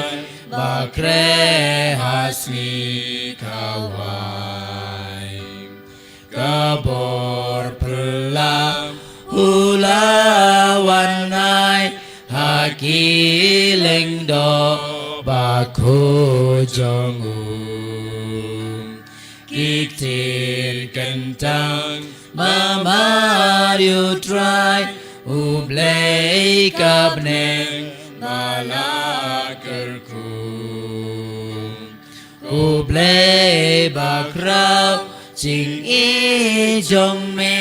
ba khreh ha sngi khawai. Ka bor phylla u la wan ai ha ki lyngdoh bakhuid jong u. Ki ktien kyntang, ma mar ïa u Trai, U Blei ka bneng ba la kyrkhu. U Blei bakhraw, jingïeit jong me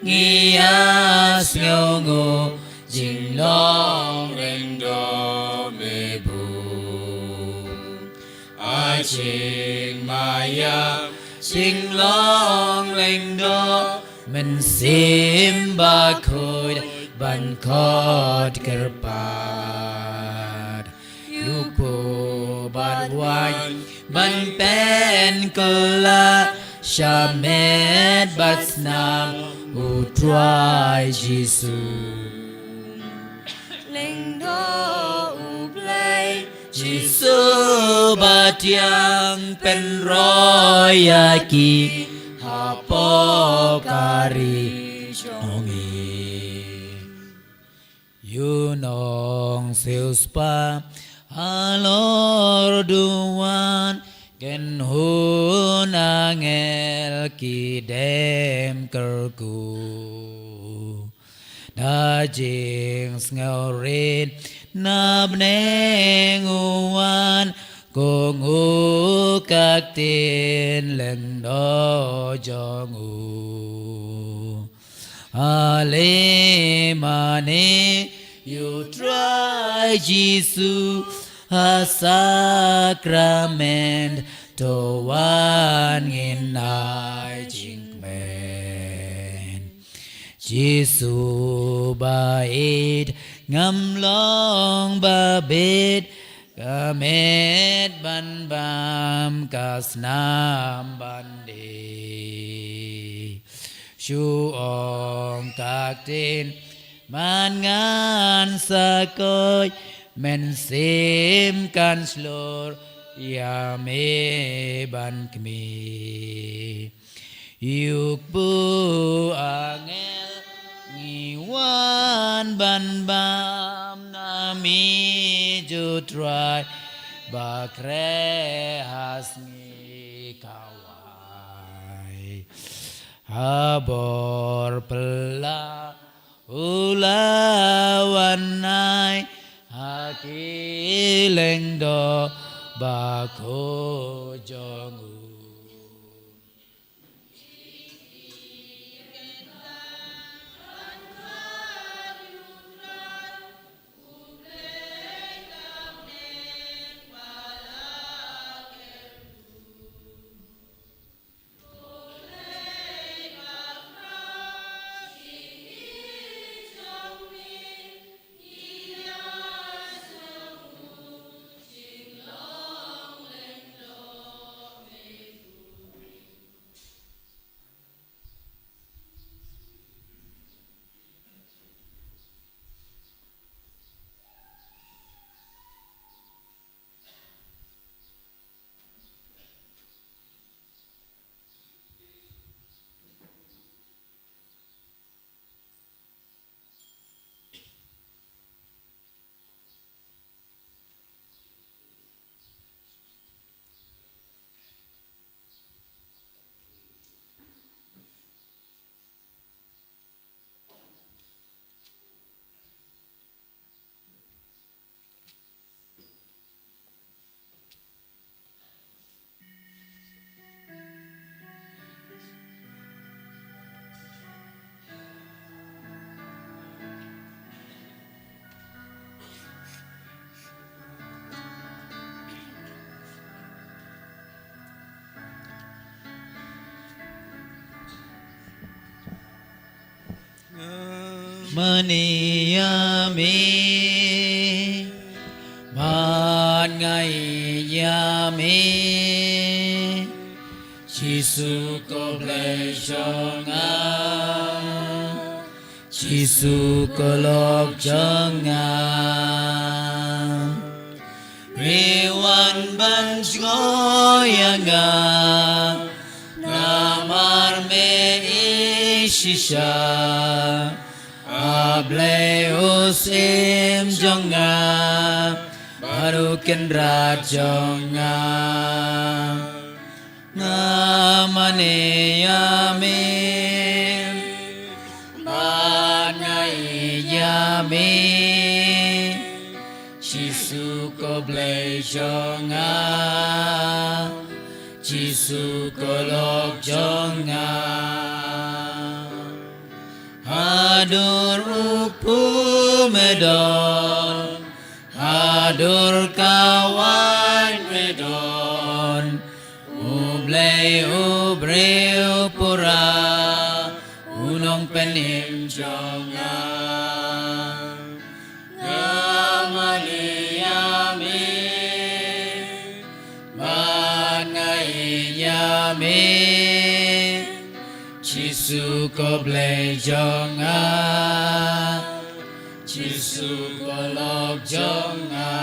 ngi ïa sngew nguh, jinglong lyngdoh me bun. A jingmaïa, jinglong lyngdoh, mynsiem bakhuid ban khot kyrpad. Ïa u kpu bad u aiñ ban pynkylla, sha met bad snam u Trai Jisu. Lyngdoh U Blei, Jisu ba thiang, pynroi ïa ki hapoh ka ri jong ngi. Ïa u nongsiewspah halor duwan, kynhun angel ki dem kyrkhu. Da jingsngewrit na bneng u wan, kong u ka ktien lyngdoh jong u. Ale mane ïa u Trai Jisu ha sakrament, to wan ngin ai jingkmen. Jisu ba ïeit, ngam long ba bit, ka met ban bam, ka snam ban dih. Shu ong ka ktien, man ngan sa koit, mynsiem kan shlur ïa me ban khmih. Ïa u kpu angel ngi wan ban bam, na mih u Trai ba khreh ha sngi khawai. Ha bor phylla u la wan ai ha ki lyngdoh bakhuid jong u. Mane ïa me, bad nga ïeit ïa me, Jisu ko Blei jong nga, Jisu ko lok jong nga. Me wan ban jngoh ïa nga, namar me ïeit shisha. A Blei u Syiem jong nga, bad u Kynrad jong nga. Nga mane ïa me, bad nga ïeit ïa me, Jisu ko Blei jong nga, Jisu ko lok jong nga. Haduh u kpu me don, haduh ka waiñ me don, U Blei u briew pura, u nongpynim jong nga. Nga mane ïa me, bad nga ïeit ïa me, Jisu ko Blei jong nga, Jisu ko lok jong nga.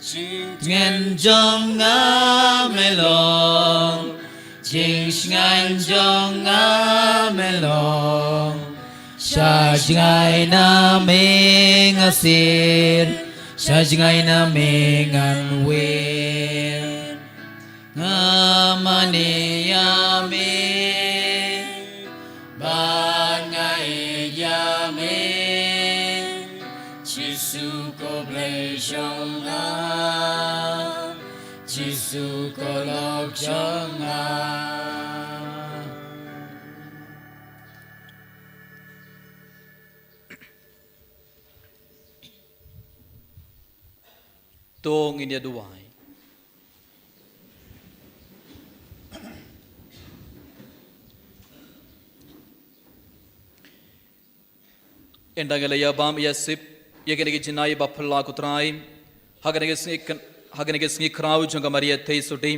Jingtngen jong nga me long, jingshngaiñ jong nga me long. Sha jngai na me nga sir, sha jngai na me ngan win. Nga mane ïa me, bad nga ïeit ïa me, Jisu ko Blei jong nga, Jisu ko lok jong nga. To ngin ïa duwai. Ynda ngi la ïa bam ïa sip ïa kine ki jingai ba phylla ko Trai, ha kane ka sngi kyn-, ha kane ka sngi khraw jong ka Maria Theisotti,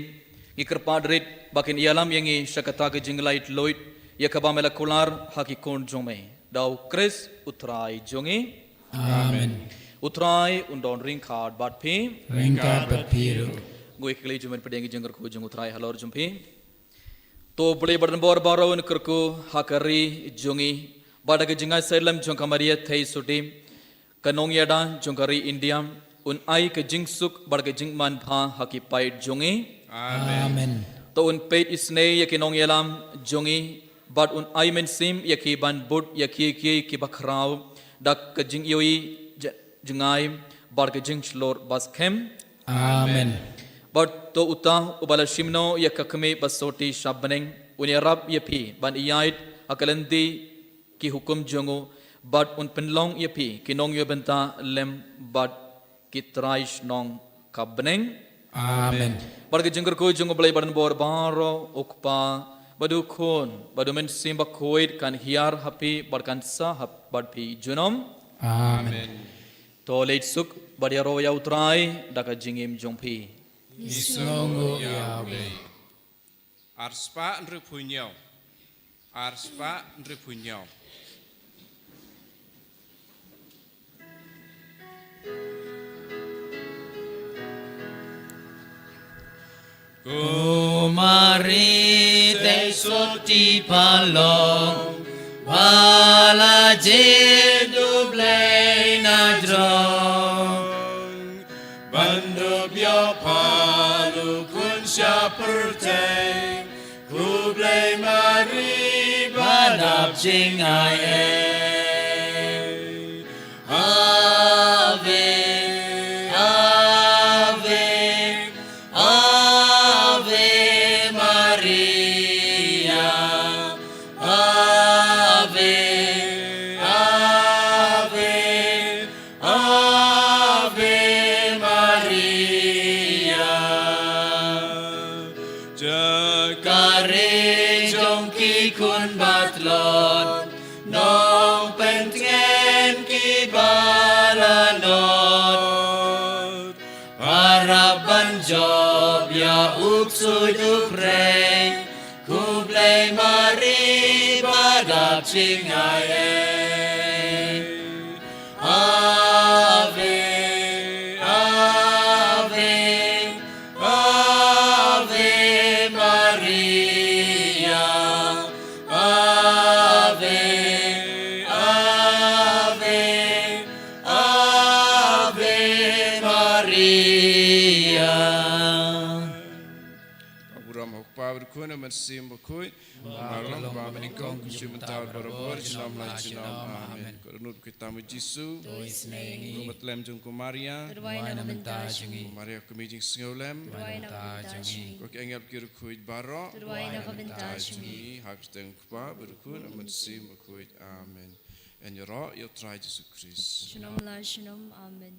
ngi kyrpad rit ba kin ïalam ïa ngi sha kata ka jinglait luid ïa kaba me la kular ha ki khun jong me. Da U Khrist U Trai jong ngi. Amen. U Trai un don ryngkat bad phi. Ryngkat bad phi ruh. Ngui kylli jong men pdeng jong kyrkhu jong U Trai halor jong phi. To Blei ba don bor baroh un kyrkhu ha ka ri jong ngi bad da ka jingïasyllem jong ka Maria Theisotti, ka nongïada jong ka ri India, un ai ka jingsuk bad ka jingmanbha ha ki paid jong ngi. Amen. Amen. To un peit isynei ïa ki nongïalam jong ngi bad un ai mynsiem ïa ki ban bud ïa kiei kiei kiba khraw da ka jingïohi j-, jngai bad ka jingshlur ba skhem. Amen. Bad to uta uba la shim noh ïa ka kmie ba sotti sha bneng, un ïarap ïa phi ban ïaid ha ka lynti ki hukum jong u, bad un pynlong ïa phi ki nongïoh bynta lem bad ki trai shnong ka bneng. Amen. Bad ka jingkyrkhu jong U Blei ba don bor baroh, U Kpa bad U Khun bad U Mynsiem Bakhuid, kan hiar ha phi bad kan sah ha bad phi junom. Amen. To leit suk bad ïaroh ïa U Trai da ka jingim jong phi. Ngi sngewnguh ïa U Blei. Arspah hynriewphew hynñiew. Arspah hynriewphew hynñiew. Ko Maria Theisotti pha long ba la jied U Blei na jrong. Ban dup ïoh pha U Khun sha pyrthei, khublei Maria ba dap jingai ei. Ave, Ave, Ave Maria. Ave, Ave, Ave Maria. Jaka ri jong ki khun ba tlot, Ukraine, khublei Mari ba dap jingai ei. Ave, Ave, Ave Maria. Ave, Ave, Ave Maria. Ka burom ha u Kpa bad u Khun bad u Mynsiem Bakhuid. Ba long ba mynnyngkong, kumjuh mynta, barabor, junom la junom. Amen. Ko Dohnud Bakhuid tam u Jisu. To isynei ïa ngi. Ko Bat Tlem jong ko Maria. To duwai na ka bynta jong ngi. Ko Maria ka Kmie jingsngewlem. To duwai na ka bynta jong ngi. Ko ki angel ki riewkhuid baroh. To duwai na ka bynta jong ngi. Ha ka kyrteng u Kpa bad u Khun bad u Mynsiem Bakhuid. Amen. Yn ïaroh ïa u Trai Jisu Khrist. Junom la junom. Amen.